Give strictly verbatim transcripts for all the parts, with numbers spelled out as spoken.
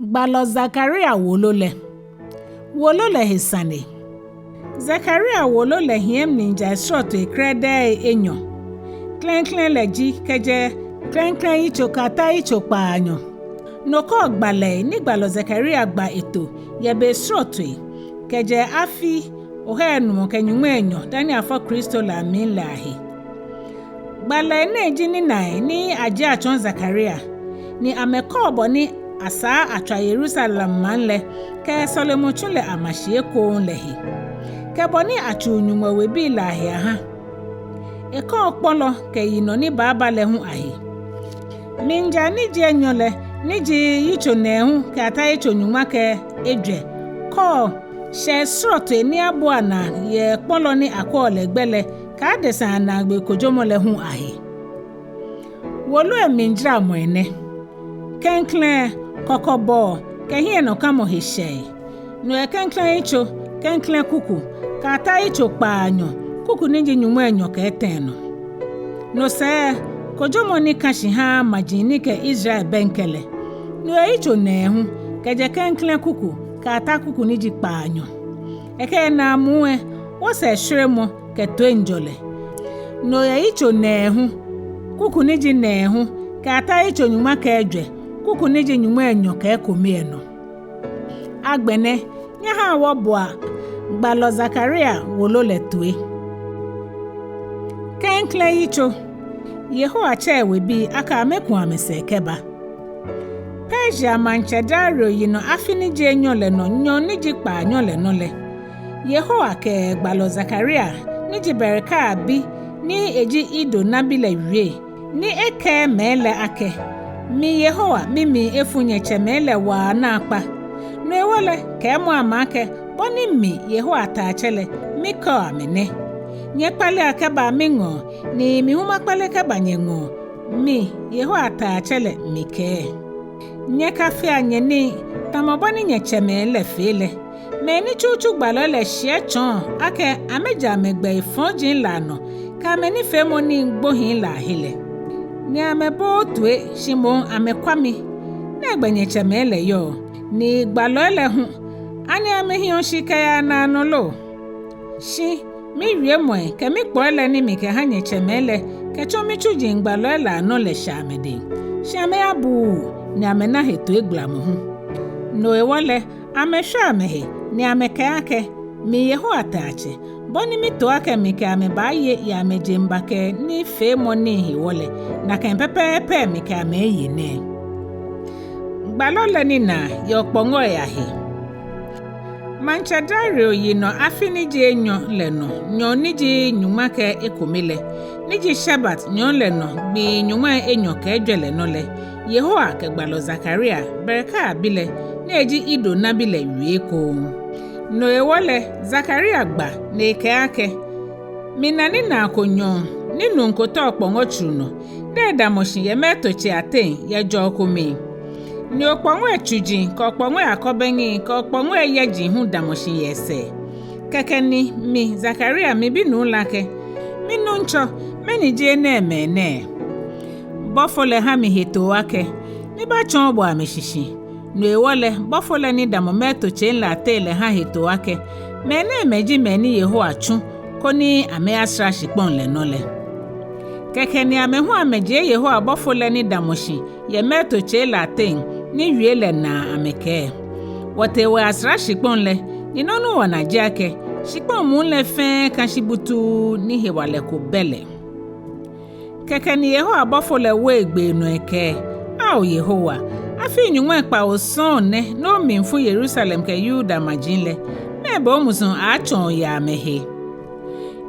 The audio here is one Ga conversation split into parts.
Gbalɔ Zakaria wolo lɛ. Wolo lɛ he sane. Zakaria wolo lɛ hiɛ mlijai srɔtoi krɛdɛɛi enyɔ. Klɛŋklɛŋ lɛ ji kɛjɛ klɛŋklɛŋ yitso kɛyata yitso kpaanyɔ. No kɔɔ gbalɛi ni gbalɔ Zakaria gba eto yɛ be srɔtoi kɛjɛ afi ohai enumɔ kɛ nyɔŋmai enyɔ dani afɔ Kristo lɛ amli lɛ ahe. Gbalɛi nɛɛ ji ninaai ni ajie atsɔɔ Zakaria, ni amɛkɔɔ bɔ ni asaa atswa Yerusalem maŋ lɛ kɛ sɔlemɔtsu lɛ ama shi ekoŋŋ lɛ he, kɛ bɔ ni atsuu Nyɔŋmɔ webii lɛ ahe aha. Ekɔɔ kpɔlɔ kɛ yinɔ ni baaba lɛ hu ahe. Mlijai ni ji enyɔ lɛ, ni ji yitso nɛɛhu kɛyata yitso nyɔŋma kɛ ejwɛ, kɔɔ shɛɛ srɔtoi ni abua naa yɛ kpɔlɔ ni akwɛɔ lɛ gbɛ lɛ kɛ adesai anaagbee kojomɔ lɛ hu ahe. Wolo lɛ mlijaramɔi nɛ. Klɛŋklɛŋ, kɔkɔbɔɔ kɛ hiɛnɔkamɔ he shɛɛ. No yɛ klɛŋklɛŋ yitso, klɛŋklɛŋ kuku, kɛyata yitso kpaanyɔ, kuku ni ji nyɔŋmai enyɔ kɛ etɛ nɔ. No sɛɛ, kojomɔ ni kã shi ha maji ni kɛ Israel bɛŋkɛ lɛ. No yɛ yitso nɛɛhu, kɛjɛ klɛŋklɛŋ kuku kɛyata kuku ni ji kpaanyɔ. Ekɛ naamuu lɛ, wɔsɛɛ shweremɔ kɛ toiŋjɔlɛ. No yɛ yitso nɛɛhu, kuku ni ji nɛɛhu, kɛyata yitso nyɔŋma kɛ ejwɛ, kuku ni ji nyɔŋmai enyɔ kɛ ekome lɛ nɔ. Agbɛnɛ, nyɛhaa wɔboa gbalɔ Zakaria wolo lɛ toi. Klɛŋklɛŋ yitso. Yehowa tsɛ ewebii akɛ amɛku amɛsɛɛ kɛba. Persia maŋtsɛ Dario yinɔ afi ni ji enyɔ lɛ nɔ nyɔɔŋ ni ji kpaanyɔ lɛ nɔ lɛ, Yehowa kɛ gbalɔ Zakaria ni ji Berekia bi ni eji Ido nabi lɛ wie, ni ekɛɛ mɛi lɛ akɛ: Mi Yehowa mimli efu nyɛtsɛmɛi lɛ waa naakpa. No hewɔ lɛ, kɛɛmɔ amɛ akɛ bɔ ni mi Yehowa Taiatsɛ lɛ mikɛɔ amɛ nɛ: Nyɛkpalea kɛbaa miŋɔɔ, ni mi hu makpale kɛba nyɛŋɔɔ, mi Yehowa Taiatsɛ lɛ mikɛɛ. Nyɛkafea nyɛnii tamɔ bɔ ni nyɛtsɛmɛi lɛ fee lɛ. Mɛi ni tsutsu gbalɔi lɛ shiɛ tsɔɔ akɛ amɛje amɛgbɛi fɔji lɛ anɔ kɛ amɛnifeemɔ nii gbohii lɛ ahe lɛ. Ni amɛbooo toi, shi moŋ amɛkwa mi. Nɛgbɛ nyɛtsɛmɛi lɛ yɔɔ? Ni gbalɔi lɛ hu, ani amɛhiɔ shi kɛyaa naanɔ lo? Shi miwiemɔi kɛ mikpɔi lɛ ni mikɛha nyɛtsɛmɛi lɛ kɛtsɔ mitsuji gbalɔi lɛ anɔ lɛ shɛ amɛdɛŋ, shi amɛyabuuu, ni amɛna hetoo gblamɔ hu. No hewɔ lɛ, amɛshwa amɛhe, ni amɛkɛɛ akɛ: Mi Yehowa Taiatsɛ, bɔ ni mito akɛ mikɛ amɛ baaye yɛ amɛjeŋba kɛ nifeemɔ nii hewɔ lɛ, nakai pɛpɛɛpɛ mikɛ amɛ eye nɛɛ. Gbalɔ lɛ ninaa yɛ okpɔŋɔi ahe. Maŋtsɛ Dario yinɔ afi ni ji enyɔ lɛ nɔ nyɔɔŋ ni ji nyɔŋma kɛ ekome lɛ, ni ji Shebat nyɔɔŋ lɛ nɔ gbii nyɔŋmai enyɔ kɛ ejwɛ lɛ nɔ lɛ, Yehowa kɛ gbalɔ Zakaria, Berekia bi lɛ, ni eji Ido nabi lɛ wie ekoŋŋ. No hewɔ lɛ, Zakaria gba ni ekɛɛ akɛ: Mina ninaa ko nyɔɔŋ ni nuu ko tɔ okpɔŋɔ tsuru nɔ, ni edamɔ shi yɛ mɛɛto tsei ateŋ yɛ jɔɔ ko mli. Ni okpɔŋɔi tsuji kɛ okpɔŋɔi akɔbɛŋi kɛ okpɔŋɔi yɛji hu damɔ shi yɛ esɛɛ. Kɛkɛ ni mi Zakaria mibi nuu lɛ akɛ: Minuŋtsɔ, mɛni ji enɛɛmɛi nɛɛ? Bɔfo lɛ ha mi hetoo akɛ mibatsɔɔ bo amɛshishi. No hewɔ lɛ, bɔfo lɛ ni damɔ mɛɛto tsei lɛ ateŋ lɛ ha hetoo akɛ mɛnɛɛmɛi ji mɛi ni Yehowa tsu koni amɛyasara shikpɔŋ lɛ nɔ lɛ. Kɛkɛ ni amɛ hu amɛjie Yehowa bɔfo lɛ ni damɔ shi yɛ mɛɛto tsei lɛ ateŋ ni wie lɛ naa amɛkɛɛ: Wɔtee wɔyasara shikpɔŋ lɛ, ni nɔ ni wɔna ji akɛ shikpɔŋ muu lɛ fɛɛ kã shi butuu ni hewalɛ ko bɛ lɛ. Kɛkɛ ni Yehowa bɔfo lɛ wo egbee nɔ ekɛɛ: Ao Yehowa, afii nyɔŋmai kpawo sɔŋŋ nɛ ni omli fu Yerusalem kɛ Yuda maji lɛ, mɛɛ be omusuŋ aaatsɔɔ yɛ amɛhe?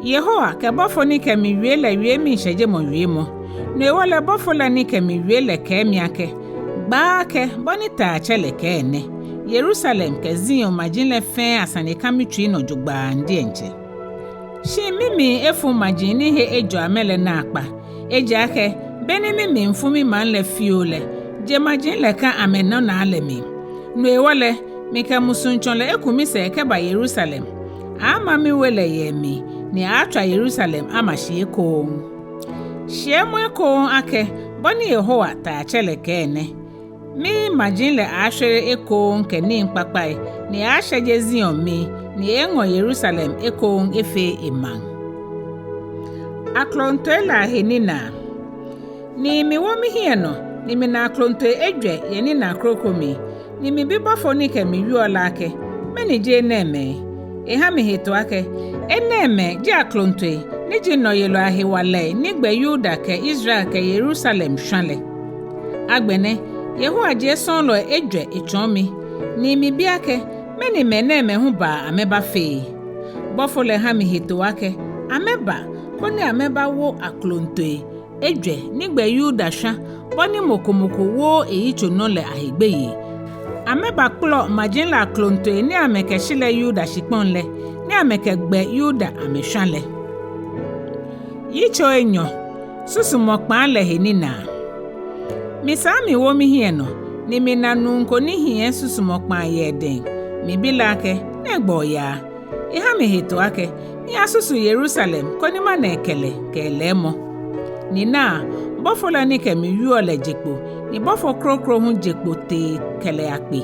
Yehowa kɛ bɔfo ni kɛ mi wie lɛ wie miishɛjemɔ wiemɔ. No hewɔ lɛ bɔfo lɛ ni kɛ mi wie lɛ kɛɛ mi akɛ: Gbaa akɛ bɔ ni Taiatsɛ lɛ kɛɛ nɛ: Yerusalem kɛ Zion maji lɛ fɛɛ asane kã mitsui nɔ jogbaŋŋ diɛŋtsɛ. Shi mimli efu maji ni he ejɔ amɛ lɛ naakpa, ejaakɛ be ni mimli fu mimaŋ lɛ fioo lɛ, je maji lɛ kã amɛnɔnaa lɛ mli. No hewɔ lɛ, mikɛ musuŋtsɔlɛ eku misɛɛ kɛba Yerusalem. Aaama miwe lɛ yɛ emli, ni aaatswa Yerusalem ama shi ekoŋŋ. Shiɛmɔ ekoŋŋ akɛ bɔ ni Yehowa Taiatsɛ lɛ kɛɛ nɛ: Mimaji lɛ aaashwere ekoŋŋ kɛ nii kpakpai, ni aaashɛje Zion mii, ni eeeŋɔ Yerusalem ekoŋŋ efee emaŋ. Aklontoi lɛ ahe ninaa. Ni miwo mihiɛ nɔ, ni mina aklontoi ejwɛ yɛ ninaa kroko mli, ni mibi bɔfo ni kɛ mi wieɔ lɛ akɛ: Mɛni ji enɛɛmɛi? Eha mi hetoo akɛ: Enɛɛmɛi ji aklontoi ni ji nɔyelɔi ahewalɛi ni gbɛ Yuda kɛ Israel kɛ Yerusalem shwã lɛ. Agbɛnɛ Yehowa jie sɔɔlɔi ejwɛ etsɔɔ mi, ni mibi akɛ: Mɛni mɛnɛɛmɛi hu baa amɛbafee? Bɔfo lɛ ha mi hetoo akɛ amɛba koni amɛbawo aklontoi ejwɛ ni gbɛ Yuda shwã bɔ ni mɔ ko mɔ ko wooo eyitso nɔ lɛ ahe gbeyei. Amɛbakpɔlɔ maji lɛ aklontoi ni amɛkɛshilɛ Yuda shikpɔŋ lɛ, ni amɛkɛgbɛ Yuda amɛshwã lɛ. Yitso enyɔ. Susumɔ kpaa lɛ he ninaa. Misaa miwo mihiɛ nɔ, ni mina nuu ko ni hiɛ susumɔ kpaa yɛ edɛŋ. Mibi lɛ akɛ: Nɛgbɛ oyaa? Eha mi hetoo akɛ miyasusu Yerusalem koni mana ekɛlɛ kɛ elɛɛmɔ. Ni naa, bɔfo lɛ ni kɛ mi wieɔ lɛ je kpo, ni bɔfo kroko hu je kpo tee kɛ lɛ yakpe.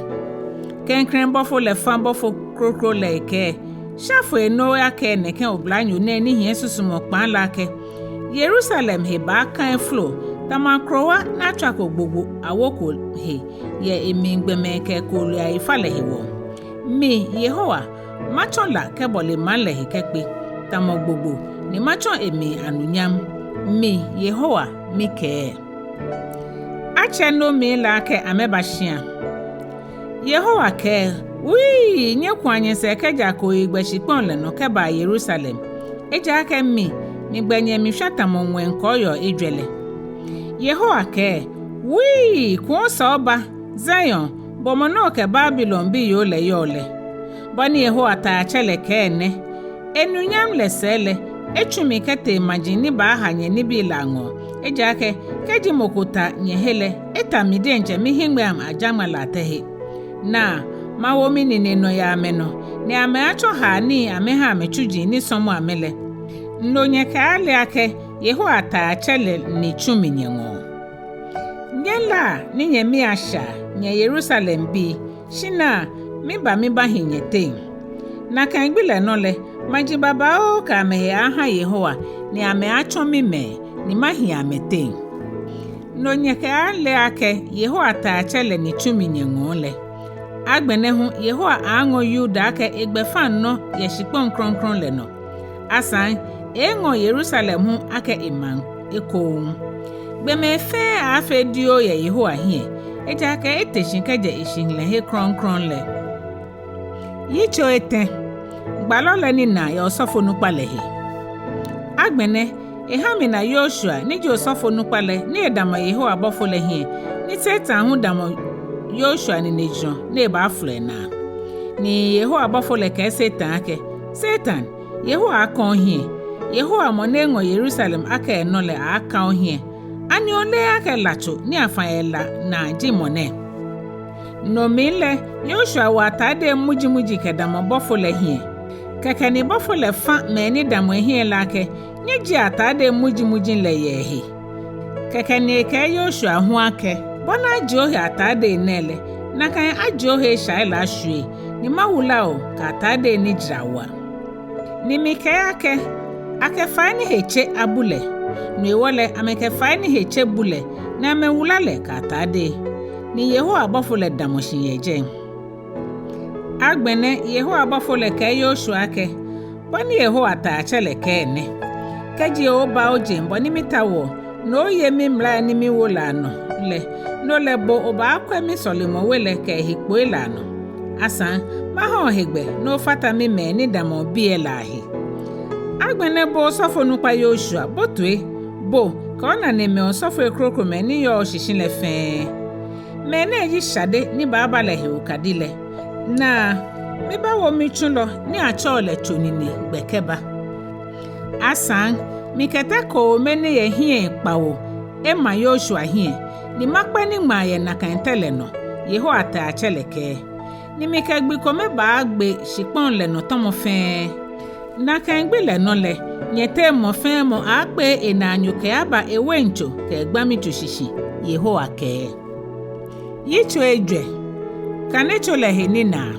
Klɛŋklɛŋ bɔfo lɛ fã bɔfo kroko lɛ ekɛɛ: Sha foi ni oyakɛɛ nɛkɛ oblanyo nɛɛ ni hiɛ susumɔ kpaa lɛ akɛ: Yerusalem he baaka efolo tamɔ akrowa ni atswako gbogbo awo ko he yɛ emli gbɔmɛi kɛ kooloi ayifalɛ hewɔ. Mi, Yehowa, matsɔ la kɛbɔle maŋ lɛ he kɛkpe tamɔ gbogbo, ni matsɔ emli anunyam. Mi, Yehowa, mikɛɛ. Atsɛ nomii lɛ akɛ amɛba shia. Yehowa kɛɛ: Wui, nyɛkua nyɛsɛɛ kɛjɛ kooyigbɛ shikpɔŋ lɛ nɔ kɛba Yerusalem, ejaakɛ mi, migbɛ nyɛ mishwã tamɔ ŋwɛi kɔɔyɔɔ ejwɛ lɛ. Yehowa kɛɛ: Wui, ku osɛɛ oba, Zion, bo mɔ ni okɛ Babilon biyoo lɛ yɔɔ lɛ. Bɔ ni Yehowa Taiatsɛ lɛ kɛɛ nɛ: Enunyam lɛ sɛɛ lɛ, etsu mi kɛtee maji ni baaha nyɛnibii lɛ aŋɔɔ. Ejaakɛ kɛji mɔ ko ta nyɛhe lɛ, eta mi diɛŋtsɛ mihiŋmɛi ajaŋmalaatɛ he. Naa, mawo minine nɔ yɛ amɛnɔ, ni amɛaatsɔ haa nii amɛha amɛtsuji ni sɔmɔ amɛ lɛ. No nyɛkɛaale akɛ Yehowa Taiatsɛ lɛ ni tsu mi nyɛŋɔɔ. Nyɛlaa ni nyɛmii ashɛa, nyɛ Yerusalembii, shi naa, miba mibahi nyɛteŋ. Nakai gbi lɛ nɔ lɛ, maji babaoo kɛ amɛhe aha Yehowa, ni amɛaatsɔ mimɛi, ni mahi amɛteŋ. No nyɛkɛaale akɛ Yehowa Taiatsɛ lɛ ni tsu mi nyɛŋɔɔ lɛ. Agbɛnɛ hu Yehowa aaŋɔ Yuda akɛ egbɛfaŋnɔ yɛ shikpɔŋ krɔŋkrɔŋ lɛ nɔ. Asaŋ, eeeŋɔ Yerusalem hu akɛ emaŋ ekoŋŋ. Gbɔmɛi fɛɛ aaafee dioo yɛ Yehowa hiɛ, ejaakɛ ete shi kɛjɛ eshihilɛhe krɔŋkrɔŋ lɛ. Yitso etɛ. Gbalɔ lɛ ninaa yɛ osɔfonukpa lɛ he. Agbɛnɛ, eha mina Yoshua ni ji osɔfonukpa lɛ ni edamɔ Yehowa bɔfo lɛ hiɛ, ni Satan hu damɔ Yoshua ninejurɔ ni ebaafolɔ enaa. Ni Yehowa bɔfo lɛ kɛɛ Satan akɛ: Satan, Yehowa aka ohiɛ. Yehowa mɔ ni eŋɔ Yerusalem akɛ enɔ lɛ aka ohiɛ. Ani oleee akɛ latso ni afã yɛ la naa ji mɔ nɛɛ? No mli lɛ, Yoshua wo atadei muji muji kɛdamɔ bɔfo lɛ hiɛ. Kɛkɛ ni bɔfo lɛ fã mɛi ni damɔ ehiɛ lɛ akɛ: Nyɛjie atadei muji muji lɛ yɛ ehe. Kɛkɛ ni ekɛɛ Yoshua hu akɛ: Bɔ ni ajie ohe atadei nɛɛ lɛ, nakai ajie ohe eshai lɛ ashwie, ni mawula o kɛ atadei ni jara wa. Ni mikɛɛ akɛ: Akɛ fai ni he tse abu lɛ. No hewɔ lɛ, amɛkɛ fai ni he tse bu lɛ, ni amɛwula lɛ kɛ atadei. Ni Yehowa bɔfo lɛ damɔ shi yɛ jɛi. Agbɛnɛ Yehowa bɔfo lɛ kɛɛ Yoshua akɛ: Bɔ ni Yehowa Taiatsɛ lɛ kɛɛ nɛ: Kɛji ooba ojeŋ bɔ ni mitaoɔ, ni oye mimlai ni miwo lɛ anɔ lɛ, no lɛ bo obaakwɛ misɔlemɔwe lɛ kɛ ehe kpoi lɛ anɔ. Asaŋ, maha o hegbɛ ni ofata mimɛi ni damɔ obiɛ lɛ ahe. Agbɛnɛ bo osɔfonukpa Yoshua, bo toi, bo kɛ onanemɛi osɔfoi krokomɛi ni yɔɔ oshishi lɛ fɛɛ. Mɛnɛ ji shade ni baaba lɛ he okadi lɛ. Naa, mibaawo mitsulɔ ni atsɛɔ lɛ Tso nine gbɛ kɛba. Asaŋ, mikɛ tɛ koome ni yɔɔ hiɛ kpawo ema Yoshua hiɛ, ni makpɛ niŋmaa yɛ nakai tɛ lɛ nɔ, Yehowa Taiatsɛ lɛ kɛɛ. Ni mikɛ gbi kome baagbe shikpɔŋ lɛ nɔ tɔmɔ fɛɛ. Nakai gbi lɛ nɔ lɛ, nyɛteŋ mɔ fɛɛ mɔ aaakpee enaanyo kɛaba eweintso kɛ egbami tso shishi, Yehowa kɛɛ. Yitso ejwɛ. Kanetso lɛ he ninaa.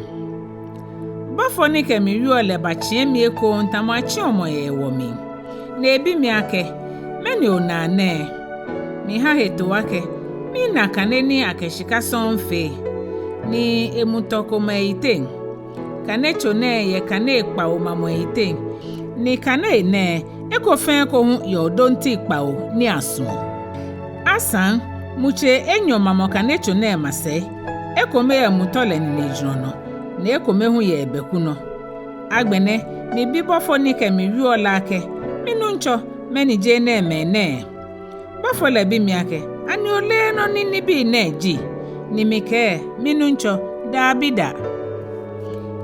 Bɔfo ni kɛ mi wieɔ lɛ batsiɛ mi ekoŋŋ tamɔ atsiɔ mɔ yɛ ewɔ mli, ni ebi mi akɛ, mɛni onaa nɛɛ? Miha hetoo akɛ, mina kane ni akɛ shika sɔŋŋ fee, ni emu tɔ komɛi yiteŋ. Kanetso nɛɛ yɛ kanei kpawo mamɔi yiteŋ, ni kanei nɛɛ, eko fɛɛ eko hu yɛ odonti kpawo ni asuɔ. Asaŋ, mutsei enyɔ mamɔ kanetso nɛɛ masɛi, ekome yɛ mutɔ lɛ ninejurɔ nɔ, ni ekome hu yɛ ebɛku nɔ. Agbɛnɛ, mibi bɔfo ni kɛ mi wieɔ lɛ akɛ, minuŋtsɔ, mɛni ji enɛɛmɛi nɛɛ? Bɔfo lɛ bi mi akɛ, ani oleee nɔ ni nibii nɛɛ ji? Ni mikɛɛ, minuŋtsɔ, dabida.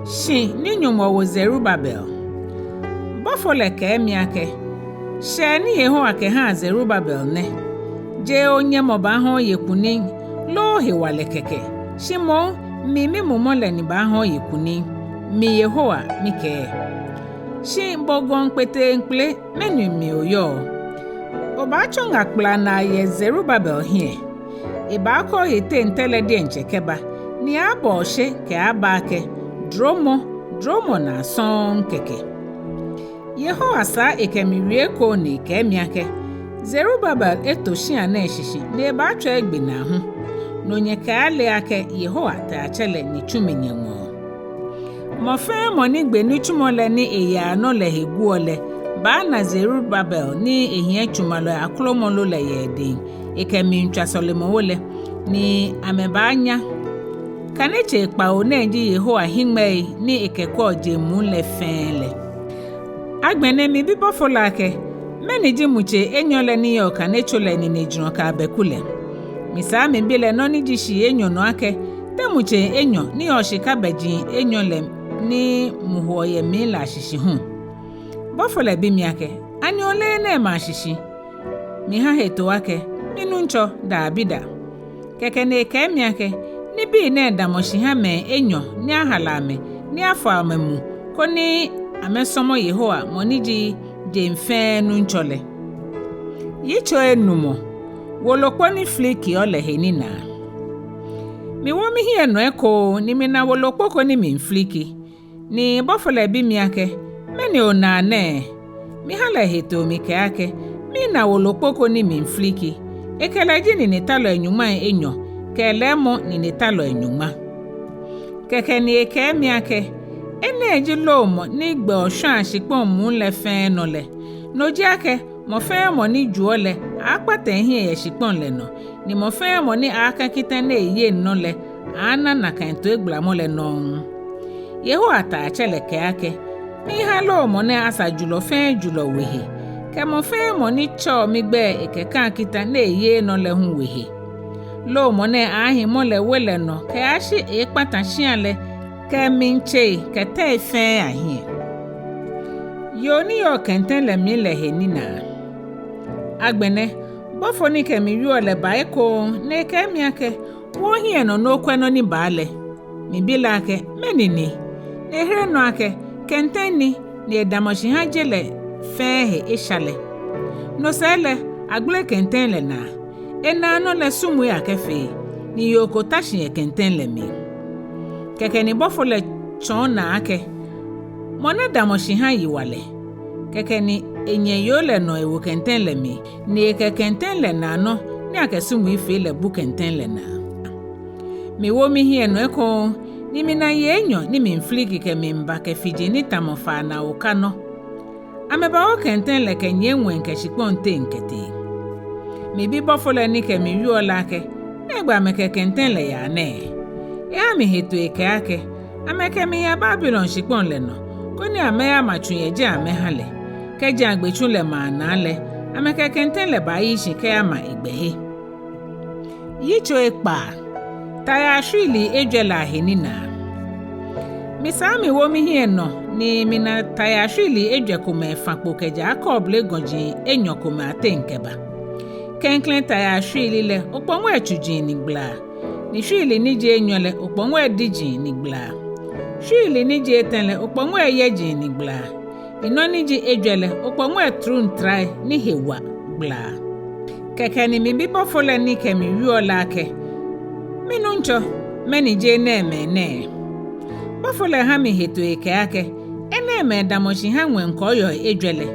Shi ni Nyɔŋmɔ wo Zerubabel. Bɔfo lɛ kɛɛ mi akɛ, shɛɛ ni Yehowa kɛha Zerubabel nɛ: jeee onyɛmɔ baaha oye kunim, loo hewalɛ kɛkɛ, shi moŋ mi mimumɔ lɛ ni baaha oye kunim, mi Yehowa mikɛɛ. Shi bo gɔŋ kpeteŋkpele, mɛni mli oyɔɔ? Obaatsɔ ŋa kplanaa yɛ Zerubabel hiɛ. Ebaakɔ oyiteŋ tɛ lɛ diɛŋtsɛ kɛba, ni aaabɔ oshe kɛaaba akɛ, dromɔ, dromɔ naa sɔŋŋ kɛkɛ. Yehowa saa ekɛ mi wie ekoŋŋ ni ekɛɛ mi akɛ, Zerubabel eto shia nɛɛ shishi ni ebaatswa egbe naa hu. No nyɛkɛaale akɛ Yehowa Taiatsɛ lɛ ni tsu mi nyɛŋɔɔ. Mɔ fɛɛ mɔ ni gbe nitsumɔ lɛ ni eyaa nɔ lɛ he guɔ lɛ baana Zerubabel ni ehiɛ tsumalɔi akromɔlɔ lɛ yɛ edɛŋ, ekɛ mi miitswa sɔlemɔwo lɛ, ni amɛbaanya. Kanetsei kpawo nɛɛ ji Yehowa hiŋmɛii ni ekɛkwɛɔ jeŋ muu lɛ fɛɛ lɛ. Agbɛnɛ mibi bɔfo lɛ akɛ, mɛni ji mutsei enyɔ lɛ ni yɔɔ kanetso lɛ ninejurɔ kɛ abɛku lɛ? Misaa mibi lɛ nɔ ni ji shii enyɔ nɔ akɛ, te mutsei enyɔ ni yɔɔ shika bɛji enyɔ lɛ ni mu hoɔ yɛ mli lɛ ashishi hu? Bɔfo lɛ bi mi akɛ, ani oleee enɛɛmɛi ashishi? Miha hetoo akɛ, minuŋtsɔ, dabida. Kɛkɛ ni ekɛɛ mi akɛ, nibii nɛɛ damɔ shi ha mɛi enyɔ ni ahala amɛ, ni afɔ amɛ mu, koni amɛsɔmɔ Yehowa mɔ ni ji jeŋ fɛɛ Nuŋtsɔ lɛ. Yitso enumɔ. Wolokpo ni filikiɔ lɛ he ninaa. Miwo mihiɛ nɔ ekoŋŋ ni mina wolokpo ko ni miifiliki. Ni bɔfo lɛ bi mi akɛ, mɛni onaa nɛɛ? Miha lɛ hetoo mikɛɛ akɛ, mina wolokpo ko ni miifiliki. Ekɛlɛ ji ninetalɔi nyɔŋmai enyɔ, kɛ lɛɛmɔ ninetalɔi nyɔŋma. Kɛkɛ ni ekɛɛ mi akɛ, enɛ ji loomɔ ni gbɛɔ shwaa shikpɔŋ muu lɛ fɛɛ nɔ lɛ. No ji akɛ, mɔ fɛɛ mɔ ni juɔ lɛ, aaakpata ehiɛ yɛ shikpɔŋ lɛ nɔ, ni mɔ fɛɛ mɔ ni aaaka kita ni eyeee nɔ lɛ, aaana nakai toigbalamɔ lɛ nɔŋŋ. Yehowa Taiatsɛ lɛ kɛɛ akɛ, miiha loomɔ nɛɛ asa julɔ fɛɛ julɔ we he, kɛ mɔ fɛɛ mɔ ni tsɛɔ migbɛi ekɛkaa kita ni eyeee nɔ lɛ hu we he. Loomɔ nɛɛ aaahi mɔ lɛ we lɛ nɔ kɛyashi eeekpata shia lɛ kɛ emli tsei kɛ tɛi fɛɛ ahiɛ. Yoo ni yɔɔ kɛntɛŋ lɛ mli lɛ he ninaa. Agbɛnɛ, bɔfo ni kɛ mi wieɔ lɛ ba ekoŋŋ ni ekɛɛ mi akɛ, wo ohiɛ nɔ ni okwɛ nɔ ni baa lɛ. Mibi lɛ akɛ, mɛni ni? Ni ehere nɔ akɛ, kɛntɛŋ ni, ni edamɔ shi ha je lɛ fɛɛ he esha lɛ. No sɛɛ lɛ, agbele kɛntɛŋ lɛ naa. Enaanɔ lɛ sumui akɛfee, ni yoo ko ta shi yɛ kɛntɛŋ lɛ mli. Kɛkɛ ni bɔfo lɛ tsɔɔ naa akɛ, mɔ nɛ damɔ shi ha yiwalɛ. Kɛkɛ ni enyɛ yoo lɛ nɔ ewo kɛntɛŋ lɛ mli, ni ekɛ kɛntɛŋ lɛ naanɔ ni akɛ sumui fee lɛ bu kɛntɛŋ lɛ naa. Miwo mihiɛ nɔ ekoŋŋ, ni mina yei enyɔ ni miifiliki kɛmiiba kɛ fiji ni tamɔ faanaa oka nɔ. Amɛbawo kɛntɛŋ lɛ kɛnyiɛ ŋwɛi kɛ shikpɔŋ teŋ kɛtee. Mibi bɔfo lɛ ni kɛ mi wieɔ lɛ akɛ, nɛgbɛ amɛkɛ kɛntɛŋ lɛ yaa nɛɛ? Eha mi hetoo ekɛɛ akɛ, amɛkɛmiiya Babilon shikpɔŋ lɛ nɔ, koni amɛyama tsu yɛ jɛi amɛha lɛ. Kɛji agbe tsu lɛ maa naa lɛ, amɛkɛ kɛntɛŋ lɛ baayi shi kɛyama egbɛhe. Yitso ekpaa. Tayaa shwiilii ejwɛ lɛ ahe ninaa. Misaa miwo mihiɛ nɔ ni mina tayaa shwiilii ejwɛ komɛi fã kpo kɛjɛ akɔɔble gɔji enyɔ komɛi ateŋ kɛba. Klɛŋklɛŋ tayaa shwiili lɛ, okpɔŋɔi tsuji ni gbalaa, ni shwiili ni ji enyɔ lɛ, okpɔŋɔi diji ni gbalaa. Shwiili ni ji etɛ lɛ, okpɔŋɔi yɛji ni gbalaa. Ni nɔ ni ji ejwɛ lɛ, okpɔŋɔi truntrai ni he wa gbalaa. Kɛkɛ ni mibi bɔfo lɛ ni kɛ mi wieɔ lɛ akɛ, Minuŋtsɔ, mɛni ji enɛɛmɛi nɛɛ? Bɔfo lɛ hã mi hetoo ekɛɛ akɛ, Enɛɛmɛi damɔ shi hã ŋwɛi kɔɔyɔi ejwɛ lɛ.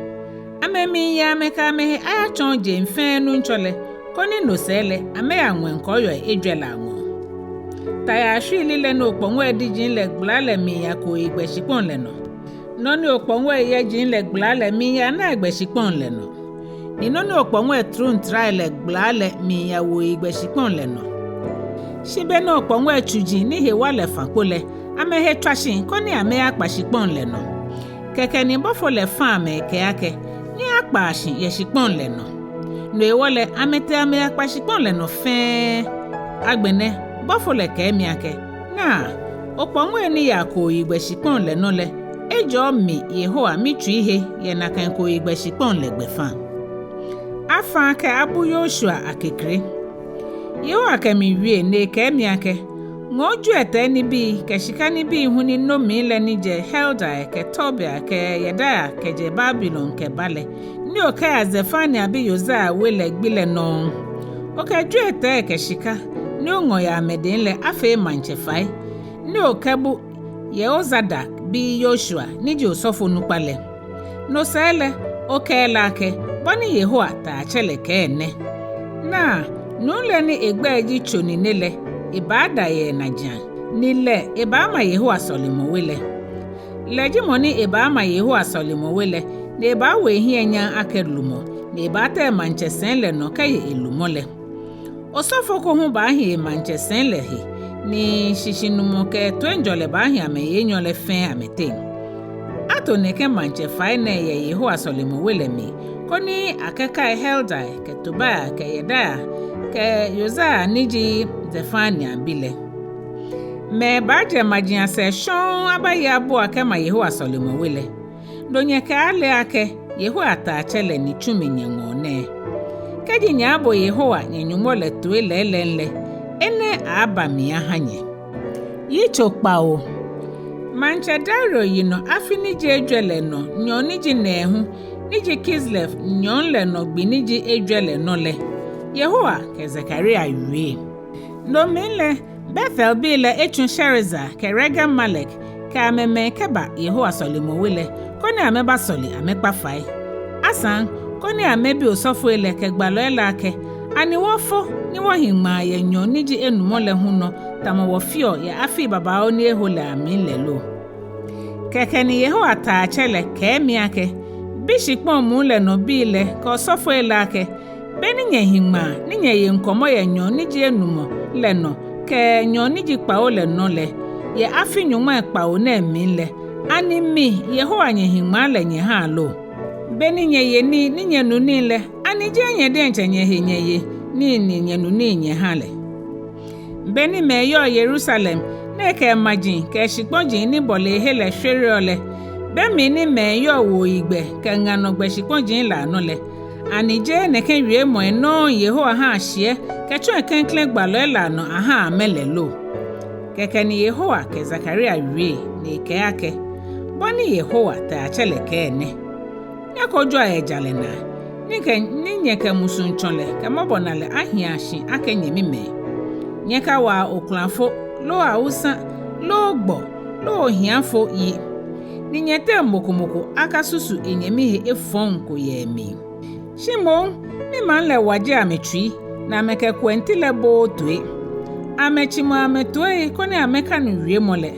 Amɛmiiya amɛkɛ amɛhe ayatsɔɔ jeŋ fɛɛ Nuŋtsɔ lɛ, koni no sɛɛ lɛ amɛya ŋwɛi kɔɔyɔi ejwɛ lɛ aŋɔɔ. Tayaa shwiili lɛ ni okpɔŋɔi diji lɛ gbala lɛ miiya kooyigbɛ shikpɔŋ lɛ nɔ. Nɔ ni okpɔŋɔi yɛji lɛ gbala lɛ miiya naigbɛ shikpɔŋ lɛ nɔ. Ni nɔ ni okpɔŋɔi truntrai lɛ gbala lɛ miiya wuoyigbɛ shikpɔŋ lɛ nɔ. Shi be ni okpɔŋɔi tsuji ni he wa lɛ fã kpo lɛ, amɛhe tswa shi koni amɛyakpa shikpɔŋ lɛ nɔ. Kɛkɛ ni bɔfo lɛ fã amɛ ekɛɛ akɛ, Nyɛyakpaa shi yɛ shikpɔŋ lɛ nɔ. No hewɔ lɛ, amɛtee amɛyakpa shikpɔŋ lɛ nɔ fɛɛ. Agbɛnɛ, bɔfo lɛ kɛɛ mi akɛ, Naa, okpɔŋɔi ni yaa kooyigbɛ shikpɔŋ lɛ nɔ lɛ, ejɔɔ mi Yehowa mitsui he yɛ nakai kooyigbɛ shikpɔŋ lɛ gbɛfaŋ. Afã kɛ abu Yoshua akekre. Yehowa kɛ mi wie ni ekɛɛ mi akɛ, Ŋɔɔ jwiɛtɛi nibii kɛ shika nibii hu ni nomii lɛ ni jɛ Heldai kɛ Tobia kɛ Yedaia kɛjɛ Babilon kɛba lɛ, ni okɛya Zefania bi Yosia we lɛ gbi lɛ nɔŋŋ. Okɛ jwiɛtɛi kɛ shika ni oŋɔ yɛ amɛdɛŋ lɛ afee maŋtsɛ fai, ni okɛbu Yehozadak bi Yoshua ni ji osɔfonukpa lɛ. No sɛɛ lɛ, okɛɛ lɛ akɛ, Bɔ ni Yehowa Taatsɛ lɛ kɛɛ nɛ: Naa, nuu lɛ ni egbɛi ji Tsonine lɛ, ebaada yɛ enajiaŋ, ni lɛ ebaama Yehowa sɔlemɔwe lɛ. Lɛ ji mɔ ni ebaama Yehowa sɔlemɔwe lɛ, ni ebaawo ehiɛ nyam akɛ lumɔ, ni ebaata emaŋtsɛsɛi lɛ nɔ kɛye elumɔ lɛ. Osɔfo ko hu baahi emaŋtsɛsɛi lɛ he, ni shishinumɔ kɛ toiŋjɔlɛ baahi amɛyi enyɔ lɛ fɛɛ amɛteŋ. Ato nɛkɛ maŋtsɛ fai nɛɛ yɛ Yehowa sɔlemɔwe lɛ mli, koni akɛkai Heldai kɛ Tobia kɛ Yedaia kɛ Yosia ni ji Zefania bi lɛ. Mɛi baajɛ maji asɛɛ shɔŋŋ abaye abua kɛma Yehowa sɔlemɔwe lɛ. No nyɛkɛaale akɛ, Yehowa Taatsɛ lɛ ni tsu mi nyɛŋɔɔ nɛɛ. Kɛji nyɛaabo Yehowa nyɛ-Nyɔŋmɔ lɛ toi lɛɛlɛŋ lɛ, enɛ aaaba mli aha nyɛ. Yitso kpawo. Maŋtsɛ Dario yinɔ afi ni ji ejwɛ lɛ nɔ nyɔɔŋ ni ji nɛɛhu, ni ji Kislev nyɔɔŋ lɛ nɔ gbi ni ji ejwɛ lɛ nɔ lɛ, Yehowa kɛ Zakaria wie. No mli lɛ, Betelbii lɛ etsu Sharezer kɛ Regem-Melek kɛ amɛmɛi kɛba Yehowa sɔlemɔwe lɛ, koni amɛbasɔle amɛkpa fai. Asaŋ, koni amɛbi osɔfoi lɛ kɛ gbalɔi lɛ akɛ, Ani wɔfo ni wɔhi ŋmaa yɛ nyɔɔŋ ni ji enumɔ lɛ hu nɔ, tamɔ wɔfeɔ yɛ afii babaoo ni eho lɛ amli lɛ lo? Kɛkɛ ni Yehowa Taatsɛ lɛ kɛɛ mi akɛ, Bi shikpɔŋ muu lɛ nɔ bii lɛ kɛ osɔfoi lɛ akɛ, Be ni nyɛhi ŋmaa ni nyɛye ŋkɔmɔ yɛ nyɔɔŋ ni ji enumɔ lɛ nɔ kɛ nyɔɔŋ ni ji kpawo lɛ nɔ lɛ, yɛ afi nyɔŋmai kpawo nɛɛ mli lɛ, ani mi Yehowa nyɛhi ŋmaa lɛ nyɛhaa lo? Be ni nyɛye nii ni nyɛnu nii lɛ, ani jeee nyɛ diɛŋtsɛ nyɛhe nyɛye nii ni nyɛnu nii nyɛha lɛ? Be ni mɛi yɔɔ Yerusalem ni ekɛ emaji kɛ eshikpɔji ni bɔle ehe lɛ shwereɔ lɛ, be mli ni mɛi yɔɔ wuoyigbɛ kɛ ŋa nɔ gbɛ shikpɔji lɛ anɔ lɛ, ani jeee nɛkɛ wiemɔi nɔŋŋ Yehowa haa shiɛ kɛtsɔ eklɛŋklɛŋ gbalɔi lɛ anɔ ahaa amɛ lɛ lo? Kɛkɛ ni Yehowa kɛ Zakaria wie, ni ekɛɛ akɛ, Bɔ ni Yehowa Taatsɛ lɛ kɛɛ nɛ: Nyɛkojoa yɛ jalɛ naa, ni kɛ, ni nyɛkɛ musuŋtsɔlɛ kɛ mɔbɔnalɛ ahia shi akɛ nyɛmimɛi. Nyɛkawaa okulafo, loo awusa, loo gbɔ, loo ohiafo yi, ni nyɛteŋ mɔ ko mɔ ko akasusu enyɛmi he efɔŋ ko yɛ emli. Shi moŋ, mimaŋ lɛ waje amɛtsui, ni amɛkɛ kuɛŋtilɛ booo toi. Amɛtsimɔ amɛtoii koni amɛkanu wiemɔ lɛ.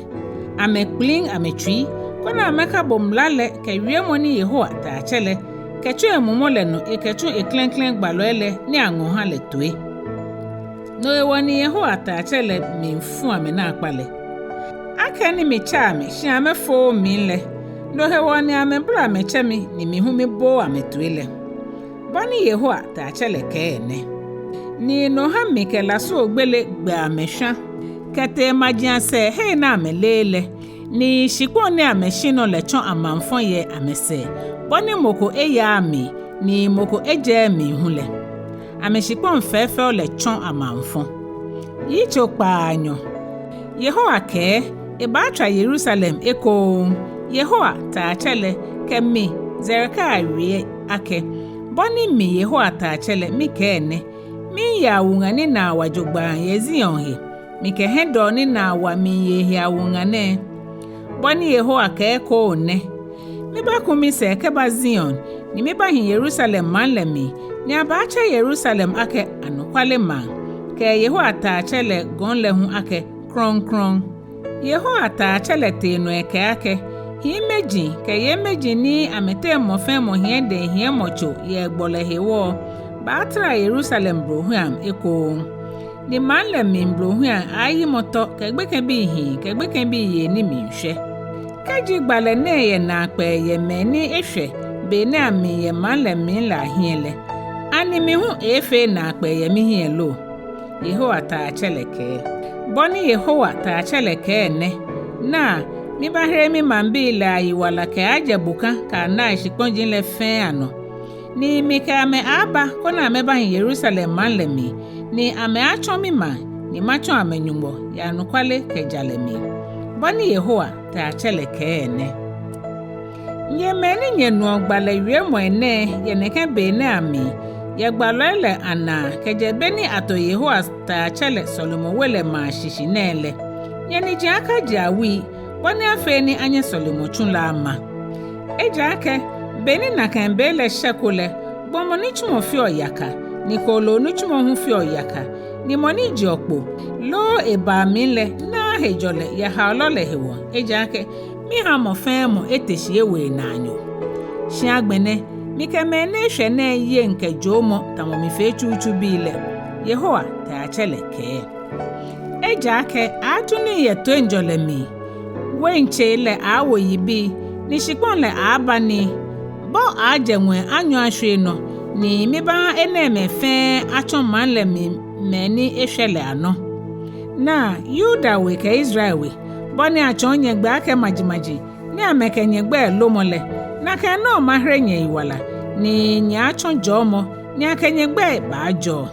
Amɛkpliŋ amɛtsui koni amɛkabo mla lɛ kɛ wiemɔ ni Yehowa Taatsɛ lɛ kɛtsɔ emumɔ lɛ nɔ ekɛtsɔ eklɛŋklɛŋ gbalɔi lɛ ni aŋɔ ha lɛ toi. No hewɔ ni Yehowa Taatsɛ lɛ mli fu amɛ naakpa lɛ. Akɛni mitsɛ amɛ shi amɛfooo mli lɛ, no hewɔ ni amɛbla amɛtsɛ mi ni mi hu mibooo amɛtoi lɛ. Bɔ ni Yehowa Taatsɛ lɛ kɛɛ nɛ: Ni no ha mikɛ lasuogbele gbɛ amɛ shwa, kɛtee maji asɛɛ hei ni amɛleee lɛ, ni shikpɔŋ ni amɛshi nɔ lɛ tsɔ amaŋfɔ yɛ amɛsɛɛ, bɔ ni mɔ ko eyaaa mli, ni mɔ ko ejɛɛɛ mli hu lɛ. Amɛshikpɔŋ fɛɛfɛo lɛ tsɔ amaŋfɔ. Yitso kpaanyɔ. Yehowa kɛɛ, ebaatswa Yerusalem ekoŋŋ. Yehowa Taatsɛ lɛ kɛ mi Zakaria wie akɛ, Bɔ ni mi Yehowa Taatsɛ lɛ mikɛɛ nɛ: Miiye awuŋa ni naa wa jogbaŋŋ yɛ Zion he, mikɛ hiɛdɔɔ ni naa wa miiye ehe awuŋa nɛɛ. Bɔ ni Yehowa kɛɛ ekoŋŋ nɛ: Mibaaku misɛɛ kɛba Zion, ni mibaahi Yerusalem maŋ lɛ mli, ni abaatsɛ Yerusalem akɛ anɔkwale maŋ, kɛ Yehowa Taiatsɛ lɛ gɔŋ lɛ hu akɛ krɔŋkrɔŋ. Yehowa Taiatsɛ lɛ tee nɔ ekɛɛ akɛ: Hiimeji kɛ yeimeji ni amɛteŋ mɔ fɛɛ mɔ hiɛ dɛhiɛmɔtso yɛ egbɔlɛ hewɔ baatara Yerusalem blohuiaŋ ekoŋŋ. Ni maŋ lɛ mli blohuiaŋ aaayimɔ tɔ kɛ gbekɛbii hii kɛ gbekɛbii yei ni miishwɛ. Kɛji gbalɛ nɛɛ yɛ naakpɛɛ yɛ mɛi ni eshwɛ be nɛɛ amli yɛ maŋ lɛ mli lɛ ahiɛ lɛ, ani mi hu eeefee naakpɛɛ yɛ mihiɛ lo? Yehowa Taiatsɛ lɛ kɛɛ. Bɔ ni Yehowa Taiatsɛ lɛ kɛɛ nɛ: Naa, mibaahere mimaŋbii lɛ ayiwala kɛaajɛ bokã kɛ anai shikpɔji lɛ fɛɛ anɔ, ni mikɛ amɛ aaaba koni amɛbahi Yerusalem maŋ lɛ mli, ni amɛaatsɔ mimaŋ, ni matsɔ amɛ Nyɔŋmɔ yɛ anɔkwale kɛ jalɛ mli. Bɔ ni Yehowa Taiatsɛ lɛ kɛɛ nɛ: Nyɛ mɛi ni nyɛnuɔ gbalɛ wiemɔi nɛɛ yɛ nɛkɛ bei nɛɛ amli, yɛ gbalɔi lɛ anaa kɛjɛ be ni ato Yehowa Taiatsɛ lɛ Sɔlemɔ we lɛ maa shishi nɛɛ lɛ, nyɛnijiaŋ akaje awui, bɔ ni afee ni anyɛ sɔlemɔ tsu lɛ ama. Ejaakɛ be ni nakai be lɛ shɛko lɛ, gbɔmɔ nitsumɔ feɔ yaka, ni kooloo nitsumɔ hu feɔ yaka, ni mɔ ni jeɔ kpo, loo ebaa mli lɛ naaa hejɔlɛ yɛ haolɔ lɛ hewɔ, ejaakɛ miha mɔ fɛɛ mɔ ete shi ewo enaanyo. Shi agbɛnɛ, mikɛ mɛi ni eshwɛ nɛɛ yeŋ kɛ joomɔ tamɔ mifee tsutsu bii lɛ, Yehowa Taiatsɛ lɛ kɛɛ. Ejaakɛ aaaju nii yɛ toiŋjɔlɛ mli, wain tsei lɛ aaawo yibii, ni shikpɔŋ lɛ aaaba nii, bɔ aaajɛ ŋwɛi anyɔ ashwie nɔ, ni mibaaha enɛɛmɛi fɛɛ atsɔ maŋ lɛ mli mɛi ni eshwɛ lɛ anɔ. Naa, Yuda we kɛ Israel we, bɔ ni atsɔɔ nyɛgbɛ akɛ majimaji, ni amɛkɛ nyɛgbɛi lomɔ lɛ, nakai nɔŋŋ mahere nyɛyiwala, ni nyɛaatsɔ jɔɔmɔ, ni akɛ nyɛgbɛi baajɔɔ.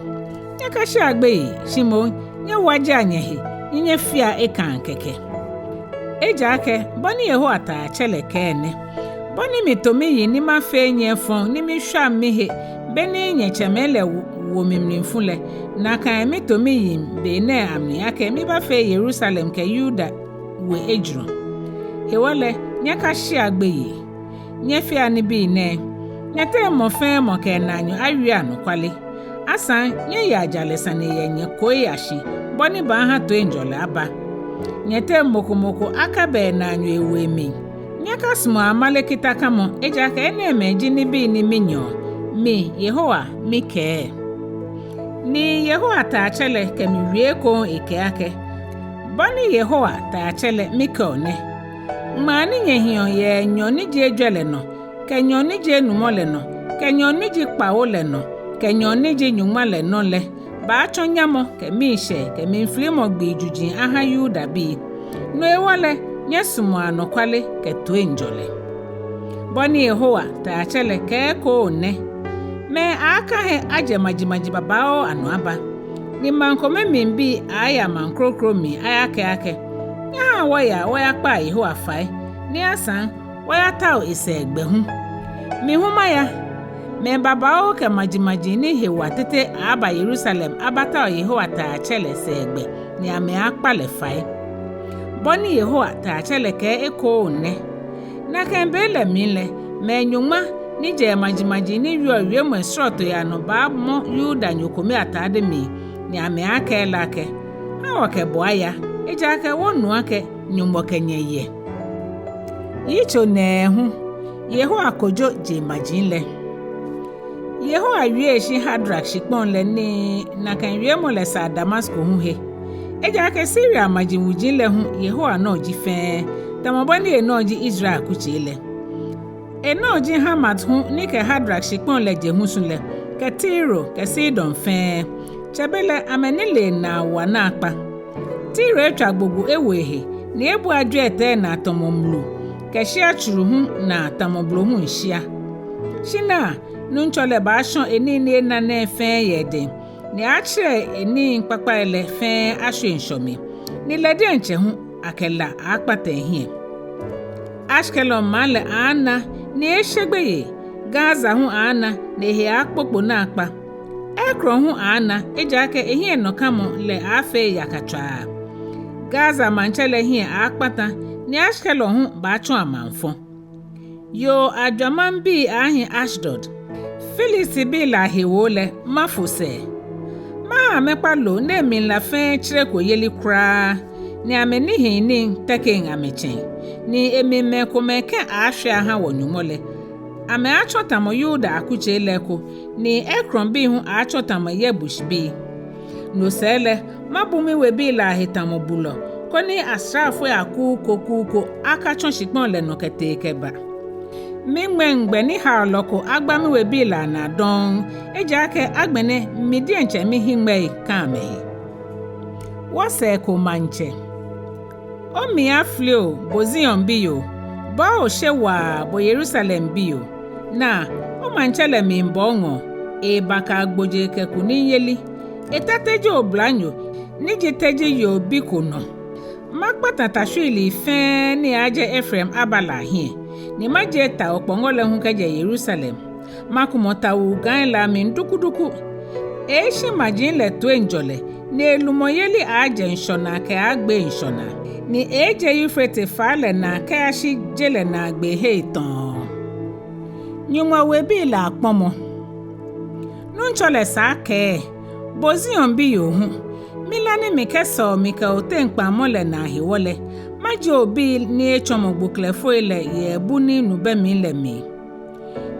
Nyɛkashea gbeyei, shi moŋ nyɛwajea nyɛhe, ni nyɛfea ekãa kɛkɛ. Ejaakɛ bɔ ni Yehowa Taiatsɛ lɛ kɛɛ nɛ: Bɔ ni mito miyiŋ ni mafee nyɛ efɔŋ ni mishwaŋ mihe be ni nyɛtsɛmɛi lɛ wo mi mlifu lɛ, nakai mito miyiŋ be nɛɛ amli akɛ mibaafee Yerusalem kɛ Yuda we ejurɔ. Hewɔ lɛ, nyɛkashea gbeyei. Nyɛfea nibii nɛɛ. Nyɛteŋ mɔ fɛɛ mɔ kɛ enaanyo awie anɔkwale. Asaŋ, nyɛyea jalɛ sane yɛ nyɛkoi ashi, bɔ ni baaha toiŋjɔlɛ aba. Nyɛteŋ mɔ ko mɔ ko akaba enaanyo ewo emli. Nyɛkasumɔa amale kitakamɔ, ejaakɛ enɛɛmɛi ji nibii ni minyɛɔ, mi Yehowa mikɛɛ. Ni Yehowa Taiatsɛ lɛ kɛ mi wie ekoŋŋ ekɛɛ akɛ: Bɔ ni Yehowa Taiatsɛ lɛ mikɛɔ nɛ: Ŋmaa ni nyɛhiɔ yɛ nyɔɔŋ ni ji ejwɛ lɛ nɔ, kɛ nyɔɔŋ ni ji enumɔ lɛ nɔ, kɛ nyɔɔŋ ni ji kpawo lɛ nɔ, kɛ nyɔɔŋ ni ji nyɔŋma lɛ nɔ lɛ, baatsɔ nyamɔ kɛ miishɛɛ kɛ mliflimɔ gbii juji aha Yudabii. No hewɔ lɛ, nyɛsumɔa anɔkwale kɛ toiŋjɔlɛ. Bɔ ni Yehowa Taiatsɛ lɛ kɛɛ ekoŋŋ nɛ: Mɛi aaaka he ajɛ majimaji babaoo anɔ aba, ni maŋ kome mlibii aaya maŋ kroko mli ayakɛɛ akɛ: Nyɛhaa wɔyaa wɔyakpaa Yehowa fai, ni asaŋ wɔyatao esɛɛgbɛ hu. Mi hu maya. Mɛi babaoo kɛ majimaji ni he wa tete aaaba Yerusalem abatao Yehowa Taiatsɛ lɛ sɛɛgbɛ, ni amɛaakpa lɛ fai. Bɔ ni Yehowa Taiatsɛ lɛ kɛɛ ekoŋŋ nɛ: Nakai be lɛ mli lɛ, mɛi nyɔŋma ni jɛ majimaji ni wieɔ wiemɔi srɔtoi anɔ baamɔ Yudanyo kome atade mli, ni amɛaakɛɛ lɛ akɛ: Ha wɔkɛ bo aya, ejaakɛ wɔnu akɛ Nyɔŋmɔ kɛ nyɛ yɛ. Yitso nɛɛhu. Yehowa kojo jeŋmaji lɛ. Yehowa wie eshi Hadrak shikpɔŋ lɛ ni nakai wiemɔ lɛ saa Damasko hu he. Ejaakɛ Siria maji wuji lɛ hu Yehowa nɔ ji fɛɛ, tamɔ bɔ ni enɔ ji Israel akutsei lɛ. Enɔ ji Hamat hu ni kɛ Hadrak shikpɔŋ lɛ je husu lɛ, kɛ Tiro kɛ Sidon fɛɛ. Tsɛbelɛ amɛnilee naa wa naakpa. Tiro etswa gbogbo ewo ehe, ni ebua jwiɛtɛi naa tamɔ mlu, kɛ shia tsuru hu naa tamɔ blohuŋ shia. Shi naa, Nuŋtsɔ lɛ baashɔ enii ni ena nɛɛ fɛɛ yɛ edɛŋ, ni aaatsirɛ enii kpakpai lɛ fɛɛ ashwie ŋshɔ mli, ni lɛ diɛŋtsɛ hu akɛ la aaakpata ehiɛ. Ashkelon maŋ lɛ aaana ni eeeshe gbeyei, Gaza hu aaana ni ehe aaakpokpo naakpa. Ekron hu aaana, ejaakɛ ehiɛnɔkamɔ lɛ aaafee yakatswaa. Gaza maŋtsɛ lɛ hiɛ aaakpata, ni Ashkelon hu baatsɔ amaŋfɔ. Yoo ajwamaŋbii aahi Ashdod. Filistibii lɛ ahewoo lɛ, mafo sɛɛ. Maha amɛkpa loo ni emli la fɛɛ tsereko yeli kwraa, ni amɛnihiinii tɛkeŋ amɛtsɛŋ, ni emli mɛi komɛi kɛ̃ aaashwɛ aha wɔ-Nyɔŋmɔ lɛ. Amɛaatsɔ tamɔ Yuda akutsei lɛ eko, ni Ekronbii hu aaatsɔ tamɔ Yebusbii. No sɛɛ lɛ, mabu miwebii lɛ ahe tamɔ bulɔ, koni asraafoi akuu ko kuu ko akatsɔ shikpɔŋ lɛ nɔ kɛtee kɛba. Miŋmɛŋ gbɛ ni haolɔ ko agba miwebii lɛ anaa dɔŋŋ, ejaakɛ agbɛnɛ mi diɛŋtsɛ mihiŋmɛi ka amɛhe. Wɔsɛɛ ko maŋtsɛ. Omli afili oo, bo Zion biyoo, bo oshe waa, bo Yerusalem biyoo. Naa, omaŋtsɛ lɛ miibɔ oŋɔɔ, eeba kɛ agbojee kɛ kunimyeli. Eta teji oblanyo, ni ji teji yoo bi ko nɔ. Makpata ta shwiilii fɛɛ ni aaajɛ Efraim aba lɛ ahiɛ, ni majie ta okpɔŋɔ lɛ hu kɛjɛ Yerusalem. Makumɔ tawuu gai lɛ amli dukuduku. Eeeshi maji lɛ toiŋjɔlɛ, ni elumɔyeli aaajɛ ŋshɔnaa kɛyagbe ŋshɔnaa, ni eeejɛ Eufrate faa lɛ naa kɛyashi je lɛ naagbee hei tɔɔ. Nyɔŋmɔ webii lɛ akpɔmɔ. Nuŋtsɔ lɛ saa kɛɛ, bo Zion biyoo hu, mila ni mikɛsɔo mikɛ oteŋ kpaŋmɔ lɛ naa hewɔ lɛ, majie obii ni etsɔmɔ gboklɛfoi lɛ yɛ bu ni nu bɛ mli lɛ mli.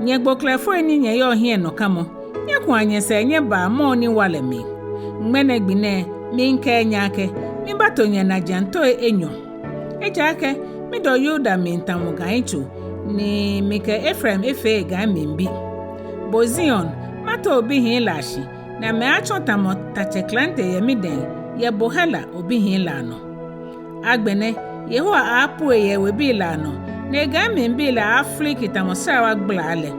Nyɛ gboklɛfoi ni nyɛyɔɔ hiɛnɔkamɔ, nyɛkua nyɛsɛɛ nyɛbaa mɔɔ ni wa lɛ mli. Ŋmɛnɛ gbi nɛɛ, miikɛɛ nyɛ akɛ, mibato nyɛ najiaŋ toi enyɔ. Ejaakɛ midɔ Yuda mli tamɔ gaitso, ni mikɛ Efraim efee egai mlibi. Bo Zion, mato obihii lɛ ashi, ni amɛaatsɔ tamɔ tatsɛ klante yɛ midɛŋ, yɛ bo Hela obihii lɛ anɔ. Agbɛnɛ, Yehowa aaapue yɛ ewebii lɛ anɔ, ni egai mlibii lɛ aafiliki tamɔ srawa gbalaa lɛ.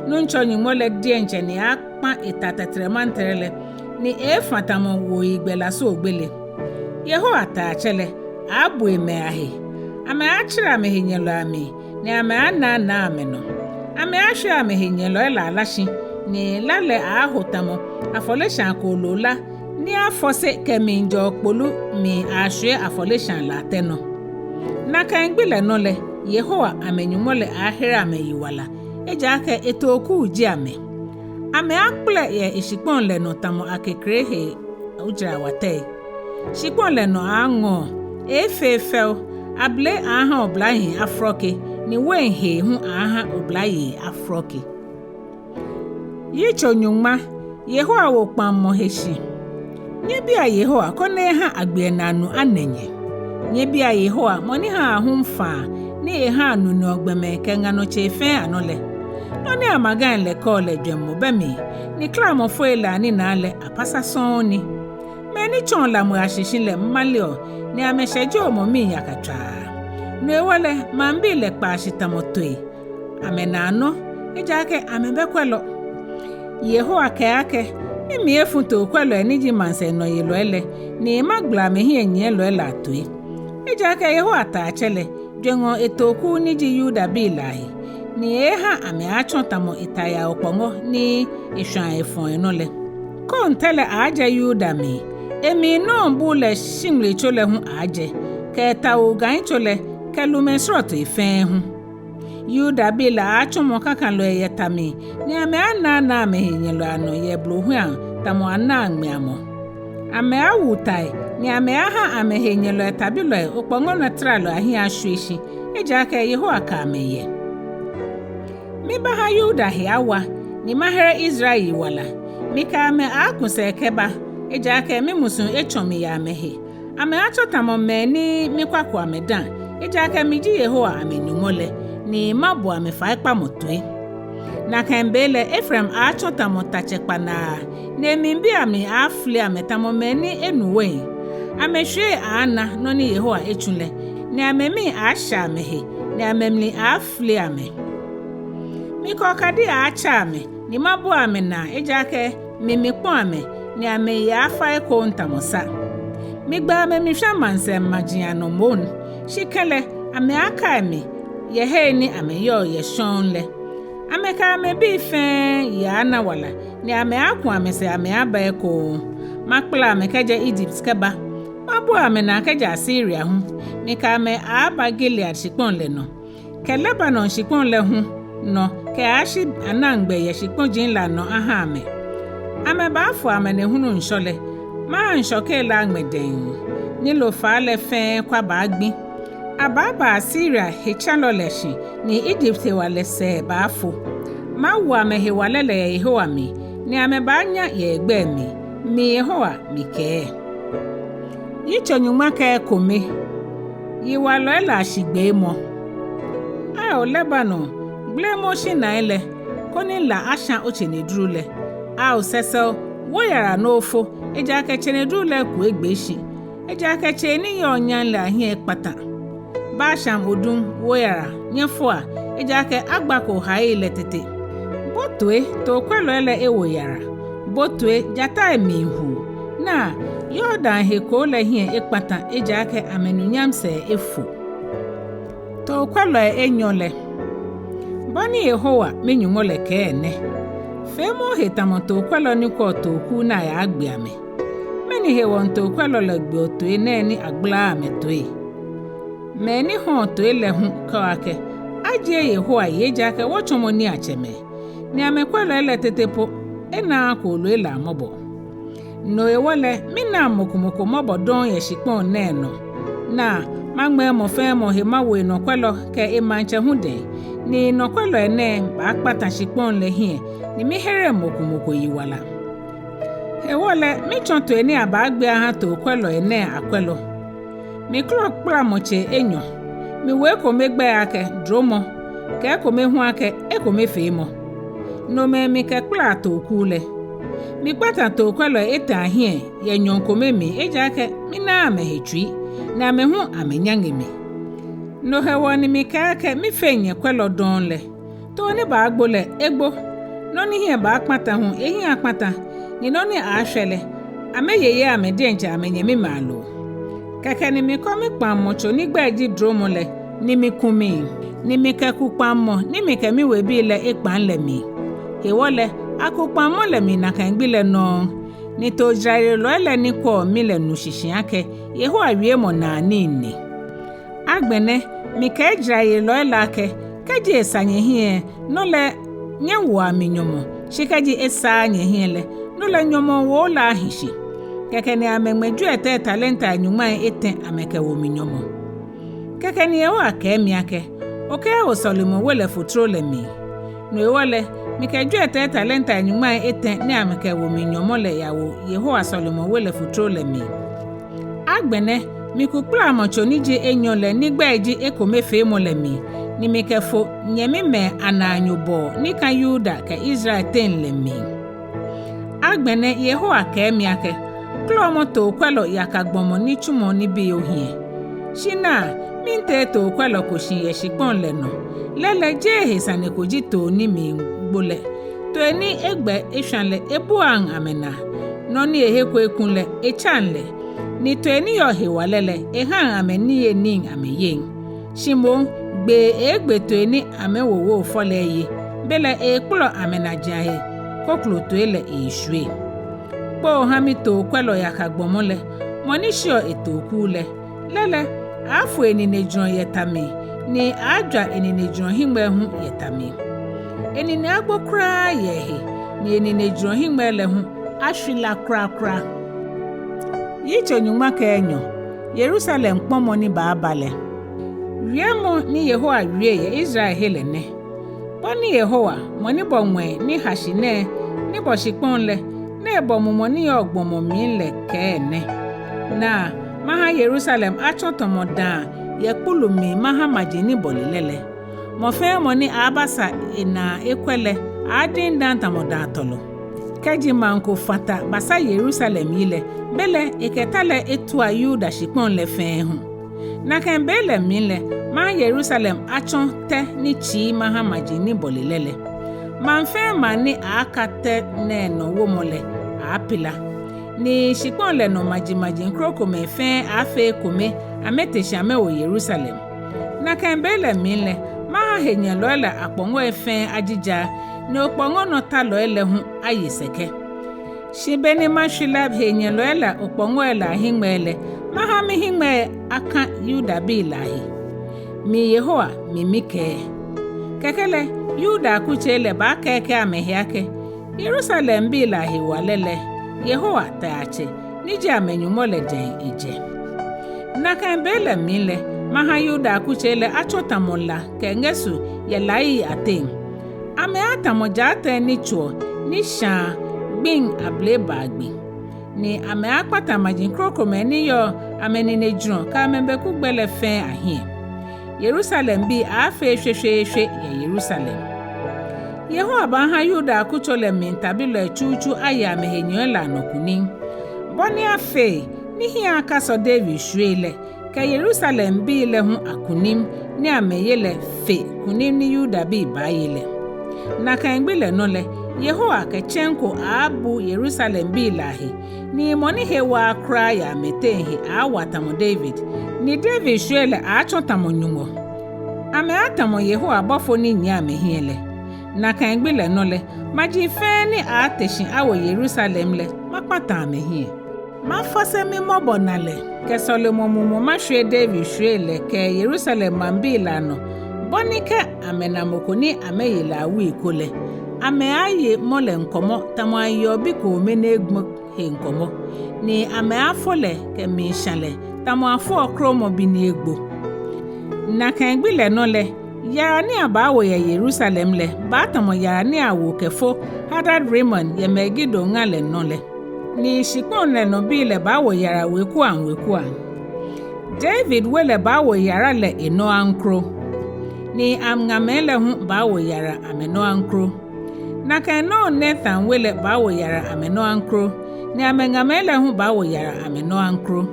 Nuŋtsɔ Nyɔŋmɔ lɛ diɛŋtsɛ ni aaakpa eta tɛtrɛmantrɛ lɛ, ni eeefã tamɔ wuoyigbɛ lasuogbele. Yehowa Taiatsɛ lɛ, aaabu emɛi ahe. Amɛaatsɛrɛ amɛhenyɛlɔi amli, ni amɛaanaanaa amɛnɔ. Amɛaashwie amɛhenyɛlɔi lɛ ala shi, ni la lɛ aaaho tamɔ afɔleshaa kooloo la ni afɔse kɛmiijɛ okpolu mli aashwie afɔleshaa latɛ nɔ. Nakai gbi lɛ nɔ lɛ, Yehowa amɛ-Nyɔŋmɔ lɛ aaahere amɛyiwala, ejaakɛ etookuu ji amɛ. Amɛaakpɛlɛ yɛ eshikpɔŋ lɛ nɔ tamɔ akekre he ojara watɛi. Shikpɔŋ lɛ nɔ aaaŋɔɔ, eeefee fɛo, abele aaaha oblahii afrɔke, ni wein hee hu aaaha oblayei afrɔke. Yitso nyɔŋma. Yehowa wo kpaŋmɔ he shi. Nyɛbia Yehowa koni eha agbiɛnaa nu anɛ nyɛ. Nyɛbia Yehowa mɔ ni haa ahum faa, ni ehaa nu nɛɔ gbɔmɛi kɛ ŋa nɔ tsei fɛɛ anɔ lɛ. Nɔ ni amagai lɛ kɛɔ lɛ jwɛŋmɔ bɛ mli, ni klamɔfoi lɛ aninaa lɛ apasa sɔŋŋ ni. Mɛi ni tsɔɔ lamɔi ashishi lɛ maleɔ, ni amɛshɛjeɔ mɔ mii yakatswaa. No hewɔ lɛ, maŋbii lɛ kpaa shi tamɔ toi. Amɛnaa nɔ, ejaakɛ amɛbɛ kwɛlɔ. Yehowa kɛɛ akɛ, mimli efu tookwɛlɔi ni ji maŋsɛɛ nɔyelɔi lɛ, ni magbala amɛhiɛnyiɛlɔi lɛ atoi. Ejaakɛ Yehowa Taiatsɛ lɛ, jwɛŋɔ etookuu ni ji Yudabii lɛ ahe, ni eeeha amɛaatsɔ tamɔ etayaa okpɔŋɔ ni eshwãa efɔɔ enɔ lɛ. Koŋtɛ lɛ aaajɛ Yuda mli, emli nɔŋŋ buu lɛ shiŋmlitso lɛ hu aaajɛ, kɛ tawuu gaitso lɛ, kɛ lumɛi srɔtoi fɛɛ hu. Yudabii lɛ aatsɔmɔ kakalɔi yɛ ta mli, ni amɛaanaanaa amɛhenyɛlɔi anɔ yɛ blohuiaŋ tamɔ anaa ŋmiamɔ. Amɛaawu tai, ni amɛaaha amɛhenyɛlɔi tabilɔi okpɔŋɔnɔtaralɔi ahiɛ ashwie shi, ejaakɛ Yehowa kɛ amɛ yɛ. Mibaaha Yuda he awa, ni mahere Israel yiwala. Mikɛ amɛ aaaku sɛɛ kɛba, ejaakɛ mimusuŋ etsɔ mi yɛ amɛhe. Amɛaatsɔ tamɔ mɛi ni mikwako amɛ dã, ejaakɛ mi ji Yehowa amɛ-Nyɔŋmɔ lɛ, ni mabo amɛfaikpamɔ toi. Nakai be lɛ Efraim aaatsɔ tamɔ tatsɛ kpanaa, ni emlibii amli aaafili amɛ tamɔ mɛi ni enu wein. Amɛshwiei aaana nɔ ni Yehowa etsu lɛ, ni amɛmii aaashɛ amɛhe, ni amɛmli aaafili amɛ. Mikɛ okadi aaatsɛ amɛ, ni mabua amɛnaa, ejaakɛ mi mikpɔ amɛ, ni amɛyi aaafa ekoŋŋ tamɔ sa. Migbɛ amɛ mishwã maŋsɛɛ maji anɔ moŋ, shi kɛlɛ amɛaakai mi yɛ hei ni amɛyɔɔ yɛ shɔŋŋ lɛ. Amɛkɛ amɛbii fɛɛ yi aaana wala, ni amɛaaku amɛsɛɛ amɛaaba ekoŋŋ. Makpala amɛ kɛjɛ Ijipt kɛba. Mabua amɛnaa kɛjɛ Asiria hu, mikɛ amɛ aaaba Gilead shikpɔŋ lɛ nɔ, kɛ Lebanon shikpɔŋ lɛ hu nɔ kɛyashi anaŋ gbɛ yɛ shikpɔji lɛ anɔ aha amɛ. Amɛbaafo amanehulu ŋshɔ lɛ, maha ŋshɔkei lɛ aŋmɛ dɛŋŋ. Nilo Faa lɛ fɛɛ kwa baagbi. Abaaba Asiria hetsalɔ lɛ shi, ni Ijipt hewalɛ sɛɛ baafo. Mawo amɛhewalɛ lɛ yɛ Yehowa mli, ni amɛbaanya yɛ egbɛi mli. Mi Yehowa mikɛɛ. Yitso nyɔŋma kɛ ekome. Yiwalɔi lɛ ashigbeemɔ. Ao Lebanon, gbelemɔ oshinaai lɛ, koni la ashã otsenedru lɛ. Ao sɛsɛo, wo yara ni ofo, ejaakɛ tsenedru lɛ eku egbee shi, ejaakɛ tsei ni yɔɔ nyam lɛ ahiɛ ekpata. Bashan odum, wo yara, nyɛfoa, ejaakɛ agbako ohai lɛ tete. Bo toi, tookwɛlɔi lɛ ewo yara. Bo toi, jatai miihuu. Naa, Yordan he koo lɛ hiɛ ekpata, ejaakɛ amɛnunyam sɛɛ efo. Tookwɛlɔi enyɔ lɛ. Bɔ ni Yehowa mi-Nyɔŋmɔ lɛ kɛɛ nɛ: Feemɔ ohe tamɔ tookwɛlɔ ni kwɛɔ tooku ni ayaagbe amɛ. Mɛni hewɔ ni tookwɛlɔ lɛ gbeɔ toi nɛɛ ni agbalaaa amɛtoi? Mɛi ni hɔɔ toi lɛ hu kɛɔ akɛ: Ajie Yehowa yi, ejaakɛ wɔtsɔmɔ niiatsɛmɛi. Ni amɛkwɛlɔi lɛ tete po enaaa kooloi lɛ amɔbɔ. No hewɔ lɛ, minaŋ mɔ ko mɔ ko mɔbɔ dɔŋŋ yɛ shikpɔŋ nɛɛ nɔ. Naa, maŋmɛɛ mɔ fɛɛ mɔ he mawo enɔkwɛlɔ kɛ emaŋtsɛ hu dɛŋ, ni nɔkwɛlɔi nɛɛ baakpata shikpɔŋ lɛ hiɛ, ni mihereŋ mɔ ko mɔ ko yiwala. Hewɔ lɛ, mitsɔ toi ni abaagbe aha tookwɛlɔi nɛɛ akwɛlɔ. Miklɔ kplamɔ tsei enyɔ. Miwo ekome gbɛi akɛ dromɔ, kɛ ekome hu akɛ ekomefeemɔ. Nomɛi mikɛkpalaa tooku lɛ. Mikpata tookwɛlɔi etɛ ahiɛ yɛ nyɔɔŋ kome mli, ejaakɛ minaaa amɛhe tsui, ni amɛ hu amɛnyaŋe mi. No hewɔ ni mikɛɛ akɛ mifeŋ nyɛkwɛlɔ dɔŋŋ lɛ. Too ni baagbo lɛ, egbo. Nɔ ni hiɛ baakpata hu, ehiɛ akpata, ni nɔ ni aaashwɛ lɛ, amɛyeyeee amɛ diɛŋtsɛ amɛnyɛmimɛi aloo. Kɛkɛ ni mikɔ mikpaŋmɔtso ni gbɛi ji dromɔ lɛ, ni miku mli, ni mikɛku kpaŋmɔ ni mikɛ miwebii lɛ ekpaŋ lɛ mli. Hewɔ lɛ, aku kpaŋmɔ lɛ mli nakai gbi lɛ nɔŋŋ, ni too jarayelɔi lɛ ni kwɛɔ mi lɛ nu shishi akɛ Yehowa wiemɔ naa nii ni. Agbɛnɛ, mikɛɛ jarayelɔi lɛ akɛ, kɛji esa nyɛhiɛ, no lɛ nyɛwoa mi nyɔmɔ, shi kɛji esaaa nyɛhiɛ lɛ, no lɛ nyɔmɔwoo lɛ ahi shi. Kɛkɛ ni amɛŋmɛ jwiɛtɛi talentai nyɔŋmai etɛ amɛkɛwo mi nyɔmɔ. Kɛkɛ ni Yehowa kɛɛ mi akɛ, okɛyawo sɔlemɔwe lɛ fotro lɛ mli. No hewɔ lɛ, mikɛ jwiɛtɛi talentai nyɔŋmai etɛ ni amɛkɛwo mi nyɔmɔ lɛ yawo Yehowa sɔlemɔwe lɛ fotro lɛ mli. Agbɛnɛ, miku kplamɔtso ni ji enyɔ lɛ ni gbɛi ji ekomefeemɔ lɛ mli, ni mikɛfo nyɛmimɛi anaanyobɔɔ ni ka Yuda kɛ Israel teŋ lɛ mli. Agbɛnɛ Yehowa kɛɛ mi akɛ, kɔlɔmɔ tookwɛlɔ yaka gbɔmɔ nitsumɔ nibii ohiɛ. Shi naa, miitee tookwɛlɔ ko shi yɛ shikpɔŋ lɛ nɔ. Lɛ lɛ jeee ehe sane ko ji too ni miigbo lɛ. Toi ni egbɛ eshwã lɛ ebuaŋ amɛnaa. Nɔ ni ehe ko eku lɛ etsaŋ lɛ. Ni toi ni yɔɔ hewalɛ lɛ ehaŋ amɛniyenii amɛyeŋ. Shi moŋ, gbee eegbe toi ni amɛwowo fɔ lɛ eye, belɛ eekpɔlɔ amɛnajiaŋ he koklotoi lɛ eeshwie. Kpoo ha mitookwɛlɔ yaka gbɔmɔ lɛ, mɔ ni shiɔ etooku lɛ. Lɛ lɛ, aaafo eninejurɔ yɛ ta mli, ni aaajwa eninejurɔ hiŋmɛi hu yɛ ta mli. Enine agbo kwraa yɛ ehe, ni eninejurɔ hiŋmɛi lɛ hu ashwila kwrakwra. Yitso nyɔŋma kɛ enyɔ. Yerusalem kpɔmɔ ni baaba lɛ. Wiemɔ ni Yehowa wie yɛ Israel he lɛ nɛ. Bɔ ni Yehowa, mɔ ni bɔ ŋwɛi ni ha shi nɛɛ, ni bɔ shikpɔŋ lɛ, ni ebɔ mumɔ ni yɔɔ gbɔmɔ mli lɛ kɛɛ nɛ: Naa, maha Yerusalem atsɔ tamɔ dãa yɛ kpulu mli maha maji ni bɔle lɛ lɛ. Mɔ fɛɛ mɔ ni aaabasa enaa ekwɛ lɛ, aaadinda tamɔ dãatɔlɔ. Kɛji maŋ ko fã ta basa Yerusalem yi lɛ, belɛ ekɛ ta lɛ etua Yuda shikpɔŋ lɛ fɛɛ hu. Nakai be lɛ mli lɛ, maha Yerusalem atsɔ tɛ ni tsii maha maji ni bɔle lɛ lɛ. Maŋ fɛɛ maŋ ni aaaka tɛ nɛɛ nɔ womɔ lɛ, aaapila. Ni shikpɔŋ lɛ nɔ majimaji krokomɛi fɛɛ aaafee ekome amɛte shi amɛwo Yerusalem. Nakai be lɛ mli lɛ, maha henyɛlɔi lɛ akpɔŋɔi fɛɛ ajija, ni okpɔŋɔnɔtalɔi lɛ hu aye sɛkɛ. Shi be ni mashwila henyɛlɔi lɛ okpɔŋɔi lɛ ahiŋmɛi lɛ, Maha mihiŋmɛi akã Yudabii lɛ ahe. Mi Yehowa mi mikɛɛ. Kɛkɛ lɛ Yuda akutsei lɛ baakɛɛkɛɛ amɛhe akɛ, Yerusalembii lɛ ahewalɛ lɛ, Yehowa Taiatsɛ, ni ji amɛNyɔŋmɔ lɛ dɛŋ ejɛ. Nakai be lɛ mli lɛ, maha Yuda akutsei lɛ atsɔ̃ tamɔ la kɛ ŋɛsu yɛ laii ateŋ. Amɛaatamɔ jatɛŋ ni tsoɔ ni shãa gbiŋ ablebaa gbi, ni amɛaakpãtã maji krokomɛi ni yɔɔ amɛninejurɔ kɛ amɛbɛku gbɛ lɛ fɛɛ ahiɛ. Yerusalembii aaafee shweshweeshwe yɛ Yerusalem. Yehowa baaha Yuda akutso lɛ mli tabilɔi tsutsu aye amɛhenyɛlɔi lɛ anɔ kunim. Bɔ ni afee ni hiɛ akasɔ David shwiei lɛ, kɛ Yerusalembii lɛ hu akunim ni amɛye lɛ fe kunim ni Yudabii baaye lɛ. Nakai gbi lɛ nɔ lɛ, Yehowa kɛ tsɛŋ ko aaabu Yerusalembii lɛ ahe, ni mɔ ni he waaa kwraa yɛ amɛteŋ he aaawa tamɔ David, ni David shwiei lɛ aaatsɔ̃ tamɔ Nyɔŋmɔ. Amɛaatamɔ Yehowa bɔfo ni nyiɛ amɛhiɛ lɛ. Nakai gbi lɛ nɔ lɛ, maji fɛɛ ni aaate shi awo Yerusalem lɛ, makpãtã amɛhiɛ. Mafɔse mimɔbɔnalɛ kɛ sɔlemɔ mumɔ mashwie David shwiei lɛ kɛ Yerusalem maŋbii lɛ anɔ, bɔ ni kɛ amɛna mɔ ko ni amɛye lɛ awui ko lɛ, amɛaaye mɔ lɛ ŋkɔmɔ tamɔ ayeɔ bi koome ni egbɔ he ŋkɔmɔ, ni amɛaafo lɛ kɛ mlishãlɛ tamɔ afoɔ kromɔbi ni egbo. Nakai gbi lɛ nɔ lɛ, yara ni abaawo yɛ Yerusalem lɛ baatamɔ yara ni awo kɛfo Hadad-Rimmon yɛ Megido ŋa lɛ nɔ lɛ, ni shikpɔŋ lɛ nɔ bii lɛ baawo yara wekuiaŋwekuiaŋ. David we lɛ baawo yara lɛ enɔ aŋkro, ni amɛŋamɛi lɛ hu baawo yara amɛnɔ aŋkro. Nakai nɔŋŋ Natan we lɛ baawo yara amɛnɔ aŋkro, ni amɛŋamɛi lɛ hu baawo yara amɛnɔ aŋkro.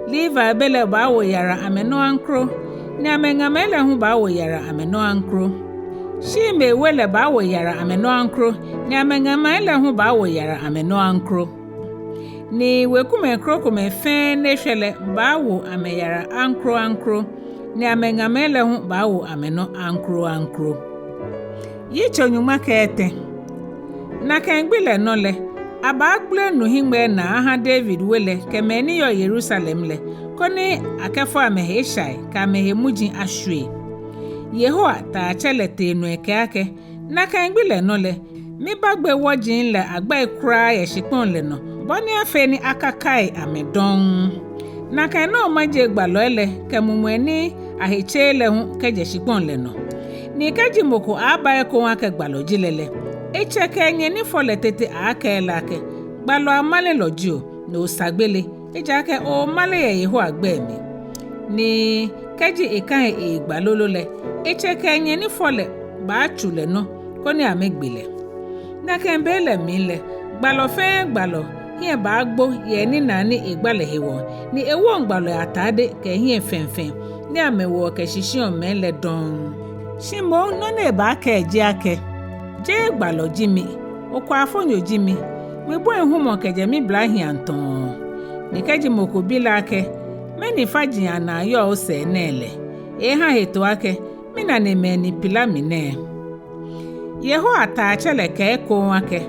Levi be lɛ baawo yara amɛnɔ aŋkro, ni amɛŋamɛi lɛ hu baawo yara amɛnɔ aŋkro. Shimei we lɛ baawo yara amɛnɔ aŋkro, ni amɛŋamɛi lɛ hu baawo yara amɛnɔ aŋkro. Ni wekumɛi krokomɛi fɛɛ ni eshwɛ lɛ baawo amɛyara aŋkroaŋkro, ni amɛŋamɛi lɛ hu baawo amɛnɔ aŋkroaŋkro. Yitso nyɔŋma kɛ etɛ. Nakai gbi lɛ nɔ lɛ, abaagbele nuhiŋmɛi anaa aha David we lɛ kɛ mɛi ni yɔɔ Yerusalem lɛ, koni akɛfɔ amɛhe eshai kɛ amɛhe muji ashwie. Yehowa Taiatsɛ lɛ tee nɔ ekɛɛ akɛ, nakai gbi lɛ nɔ lɛ, mibagbe wɔji lɛ agbɛi kwraa yɛ shikpɔŋ lɛ nɔ, bɔ ni afee ni akakai amɛ dɔŋŋ. Nakai nɔŋŋ majie gbalɔi lɛ kɛ mumɔi ni ahe tseee lɛ hu kɛjɛ shikpɔŋ lɛ nɔ. Ni kɛji mɔ ko aaba ekoŋŋ akɛ gbalɔ ji lɛ lɛ, etsɛ kɛ enyɛ ni fɔ lɛ tete aaakɛɛ lɛ akɛ, gbalɔ amalelɔ ji o, ni osa gbele, ejaakɛ oomale yɛ Yehowa gbɛi mli. Ni kɛji ekã he eegba lolo lɛ, etsɛ kɛ enyɛ ni fɔ lɛ baatsu lɛ nɔ, koni amɛgbe lɛ. Nakai be lɛ mli lɛ, gbalɔ fɛɛ gbalɔ hiɛ baagbo yɛ eninaa ni egba lɛ hewɔ, ni ewoŋ gbalɔi atade kɛ ehiɛ fɛŋfɛŋ ni amɛwoɔ kɛshishiuɔ mɛi lɛ dɔŋŋ. Shi moŋ nɔ ni ebaakɛɛ ji akɛ, jeee gbalɔ ji mi, okwaafonyo ji mi, mibɔi humɔ kɛjɛ miblahiaŋ tɔ̃ɔ. Ni kɛji mɔ ko bi lɛ akɛ, mɛni faji anaa yɔɔ osɛɛ nɛɛ lɛ, eeeha hetoo akɛ, minanemɛi ni pila mi nɛɛ. Yehowa Taiatsɛ lɛ kɛɛ ekoŋŋ akɛ,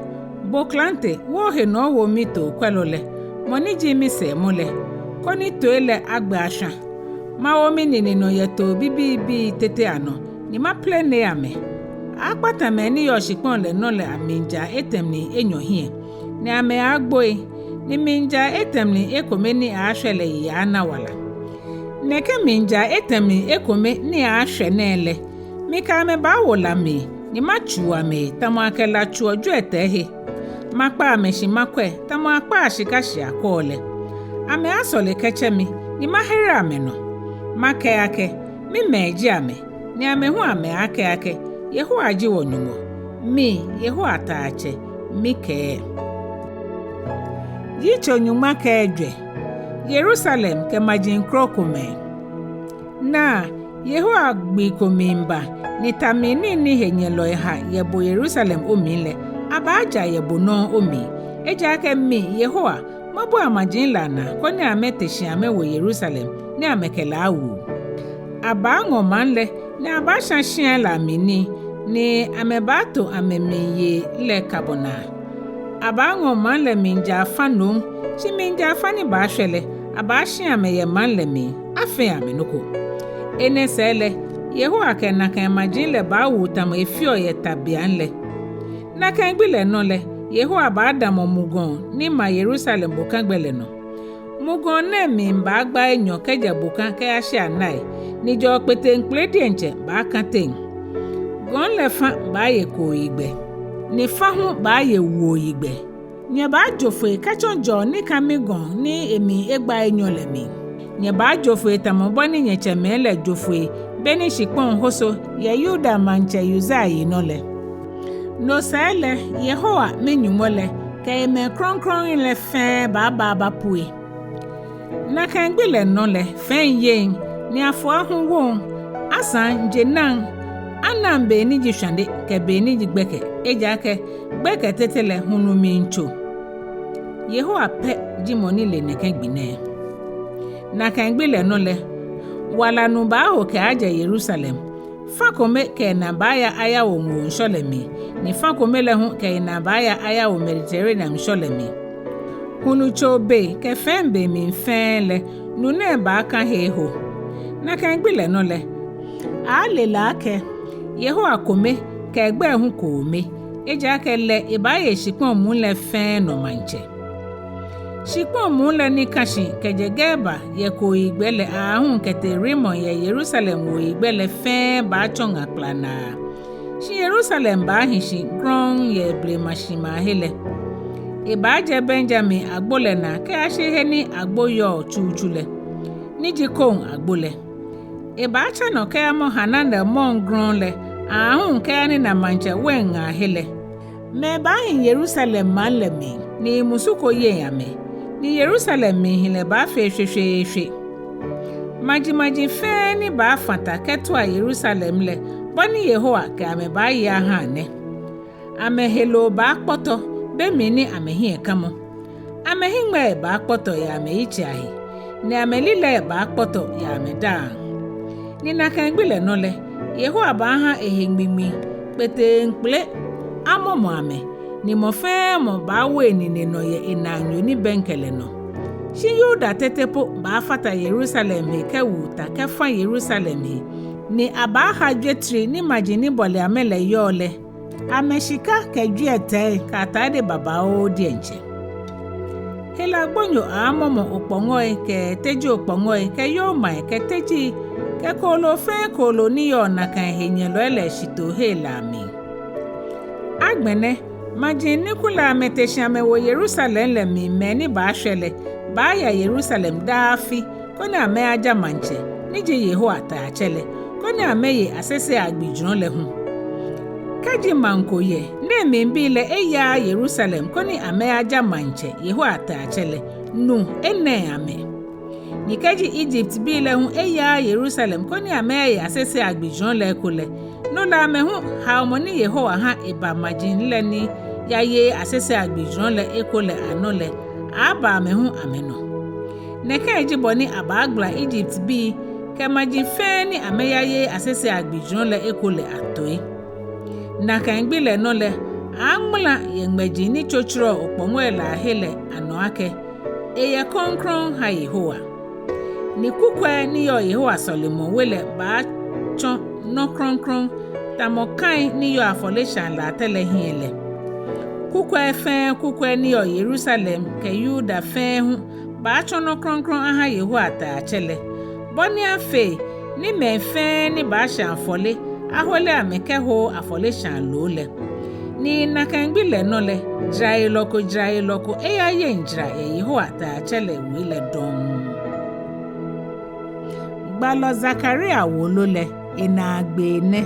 bo klante, wo ohe nɔ owo mitookwɛlɔ lɛ, mɔ ni ji misɛɛmɔ lɛ, koni toi lɛ agbɛ ashwã. Mawo minine nɔ yɛ too bibiibii tete anɔ, ni maplenee amɛ. Aaakpãtã mɛi ni yɔɔ shikpɔŋ lɛ nɔ lɛ amlijaa etɛ̃ mli enyɔ hiɛ, ni amɛaagboi, ni mlijaa etɛ̃ mli ekome ni aaashwɛ lɛ yi aaana wala. Nɛkɛ mlijaa etɛ̃ mli ekome ni aaashwɛ nɛɛ lɛ, mikɛ amɛ baawo la mli, ni matsuu amɛhe tamɔ akɛ la tsuɔ jwiɛtɛi he. Makpa amɛ shi makwɛ tamɔ akpaa shika shi akwɛɔ lɛ. Amɛaasɔle kɛtsɛ mi, ni mahere amɛ nɔ. Makɛɛ akɛ, mimɛi ji amɛ, ni amɛ hu amɛaakɛɛ akɛ, Yehowa ji wɔ-Nyɔŋmɔ. Mi, Yehowa Taiatsɛ, mikɛɛ. Yitso nyɔŋma kɛ ejwɛ. Yerusalem kɛ maji krokomɛi. Naa, Yehowa gbi ko miiba, ni ta mli nii ni henyɛlɔi ha yɛ bo Yerusalem omli lɛ, abaaja yɛ bo nɔŋŋ omli. Ejaakɛ mi, Yehowa, mabua maji lɛ anaa koni amɛte shi amɛwo Yerusalem, ni amɛkɛ lɛ awu. Abaaŋɔ maŋ lɛ, ni abaashã shiai lɛ amli nii, ni amɛbaato amɛmliyei lɛ kabɔ naa. Abaaŋɔ maŋ lɛ mlijaa fã nom, shi mlijaa fã ni baashwɛ lɛ, abaashi amɛ yɛ maŋ lɛ mli, afeŋ amɛ nɔ ko. Enɛ sɛɛ lɛ, Yehowa kɛ nakai maji lɛ baawu tamɔ efeɔ yɛ ta beaŋ lɛ. Nakai gbi lɛ nɔ lɛ, Yehowa baadamɔ mugɔŋ ni ma Yerusalem bokagbɛ lɛ nɔ. Mugɔŋ nɛɛ mli baagba enyɔ kɛjɛ boka kɛyashi anai, ni jɔɔ kpeteŋkpele diɛŋtsɛ baakã teŋ. Gɔŋ lɛ fã baaye kooyigbɛ, ni fã hu baaye wuoyigbɛ. Nyɛbaajo foi kɛtsɔ jɔɔ ni kã migɔŋ ni emli egba enyɔ lɛ mli. Nyɛbaajo foi tamɔ bɔ ni nyɛtsɛmɛi lɛ jo foi beni shikpɔŋ hoso yɛ Yuda maŋtsɛ Uzia yinɔ lɛ. No sɛɛ lɛ, Yehowa mi-Nyɔŋmɔ lɛ kɛ emɛi krɔŋkrɔŋi lɛ fɛɛ baaba abapue. Nakai gbi lɛ nɔ lɛ, fɛi yeŋ, ni afua hu woŋ, asaŋ je naŋ, anaŋ be ni ji shwane kɛ be ni ji gbɛkɛ, ejaakɛ gbɛkɛ tete lɛ hulu miitso. Yehowa pɛ ji mɔ ni le nɛkɛ gbi nɛɛ. Nakai gbi lɛ nɔ lɛ, wala nu baaho kɛaajɛ Yerusalem. Fã kome kɛ enaa baaya ayawo ŋoo ŋshɔ lɛ mli, ni fã kome lɛ hu kɛ enaa baaya ayawo Mediterranean ŋshɔ lɛ mli. Hulu tso be kɛ fɛi be mli fɛɛ lɛ, nu nɛɛ baakã he eho. Nakai gbi lɛ nɔ lɛ, aaale lɛ akɛ Yehowa kome kɛ egbɛi hu koome, ejaakɛ lɛ ebaaye shikpɔŋ muu lɛ fɛɛ nɔ maŋtsɛ. Shikpɔŋ muu lɛ ni kã shi kɛjɛ Geba yɛ kooyigbɛ lɛ aahu kɛtee Rimon yɛ Yerusalem wuoyigbɛ lɛ fɛɛ baatsɔ ŋa kplanaa. Shi Yerusalem baahi shi grɔŋŋ yɛ blema shimaahe lɛ. Ebaajɛ Benyamin agbo lɛ naa kɛyashi he ni agbo yɔɔ tsutsu lɛ, ni ji koŋ agbo lɛ. Ebaatsɛ nɔ kɛyamɔ Hananel mɔɔ grɔŋŋ lɛ aahu kɛyanina maŋtsɛ wain ŋaahe lɛ. Mɛi baahi Yerusalem maŋ lɛ mli, ni musu ko yeŋ amɛ, ni Yerusalem mlihilɛ baafee shweshweeshwe. Majimaji fɛɛ ni baafã ta kɛtua Yerusalem lɛ, bɔ ni Yehowa kɛ amɛ baaye ahã nɛ. Amɛheloo baakpɔtɔ be mli ni amɛhiɛ kãmɔ. Amɛhiŋmɛii baakpɔtɔ yɛ amɛyitsei ahe, ni amɛlilɛii baakpɔtɔ yɛ amɛdaaŋ. Ni nakai gbi lɛ nɔ lɛ, Yehowa baahã ehe ŋmiŋmi kpeteŋkpele amɔmɔ amɛ, ni mɔ fɛɛ mɔ baawo enine nɔ yɛ enaanyo ni bɛŋkɛ lɛ nɔ. Shi Yuda tete po baafata Yerusalem he kɛwu ta kɛfã Yerusalem he, ni abaaha jwetri ni maji ni bɔle amɛ lɛ yɔɔ lɛ, amɛshika kɛ jwiɛtɛi kɛ atade babaoo diɛŋtsɛ. Hela gbonyo aamɔmɔ okpɔŋɔi kɛ teji okpɔŋɔi kɛ yomai kɛ tejii kɛ kooloo fɛɛ kooloo ni yɔɔ nakai henyɛlɔi lɛ shitoohe lɛ amli. Agbɛnɛ, maji ni kulɛ amɛte shi amɛwo Yerusalem lɛ mli mɛi ni baashwɛ lɛ baaya Yerusalem daa afi, koni amɛyaja maŋtsɛ, ni ji Yehowa Taiatsɛ lɛ, koni amɛye asesei agbijurɔ lɛ hu. Kɛji maŋ ko yɛ ni emlibii lɛ eyaaa Yerusalem koni amɛyaja maŋtsɛ, Yehowa Taiatsɛ lɛ, nu enɛŋ amɛ. Ni kɛji Egyptbii lɛ hu eyaaa Yerusalem koni amɛyaye asesei agbijurɔ lɛ eko lɛ, no lɛ amɛ hu haomɔ ni Yehowa hã eba maji lɛ ni yayeee asesei agbijurɔ lɛ eko lɛ anɔ lɛ aaaba amɛ hu amɛnɔ. Nɛkɛ ji bɔ ni abaagbala Egyptbii kɛ maji fɛɛ ni amɛyayeee asesei agbijurɔ lɛ eko lɛ atoi. Nakai gbi lɛ nɔ lɛ, aaaŋmala yɛ ŋmɛji ni tsotsoroɔ okpɔŋɔi lɛ ahe lɛ anɔ akɛ, eyɛ krɔŋkrɔŋ ha Yehowa. Ni kukwɛi ni yɔɔ Yehowa sɔlemɔwe lɛ baatsɔ nɔ krɔŋkrɔŋ, tamɔ kai ni yɔɔ afɔleshaa latɛ lɛ hiɛ lɛ. Kukwɛi fɛɛ kukwɛi ni yɔɔ Yerusalem kɛ Yuda fɛɛ hu baatsɔ nɔ krɔŋkrɔŋ aha Yehowa Taiatsɛ lɛ, bɔ ni afee ni mɛi fɛɛ ni baashã afɔle ahole amɛ kɛhooo afɔleshaa loo lɛ. Ni nakai gbi lɛ nɔ lɛ, jarayelɔ ko jarayelɔ ko eyayeŋ jara yɛ Yehowa Taiatsɛ lɛ we lɛ dɔŋŋ. Gbalɔ Zakaria wolo lɛ, enaagbee nɛ.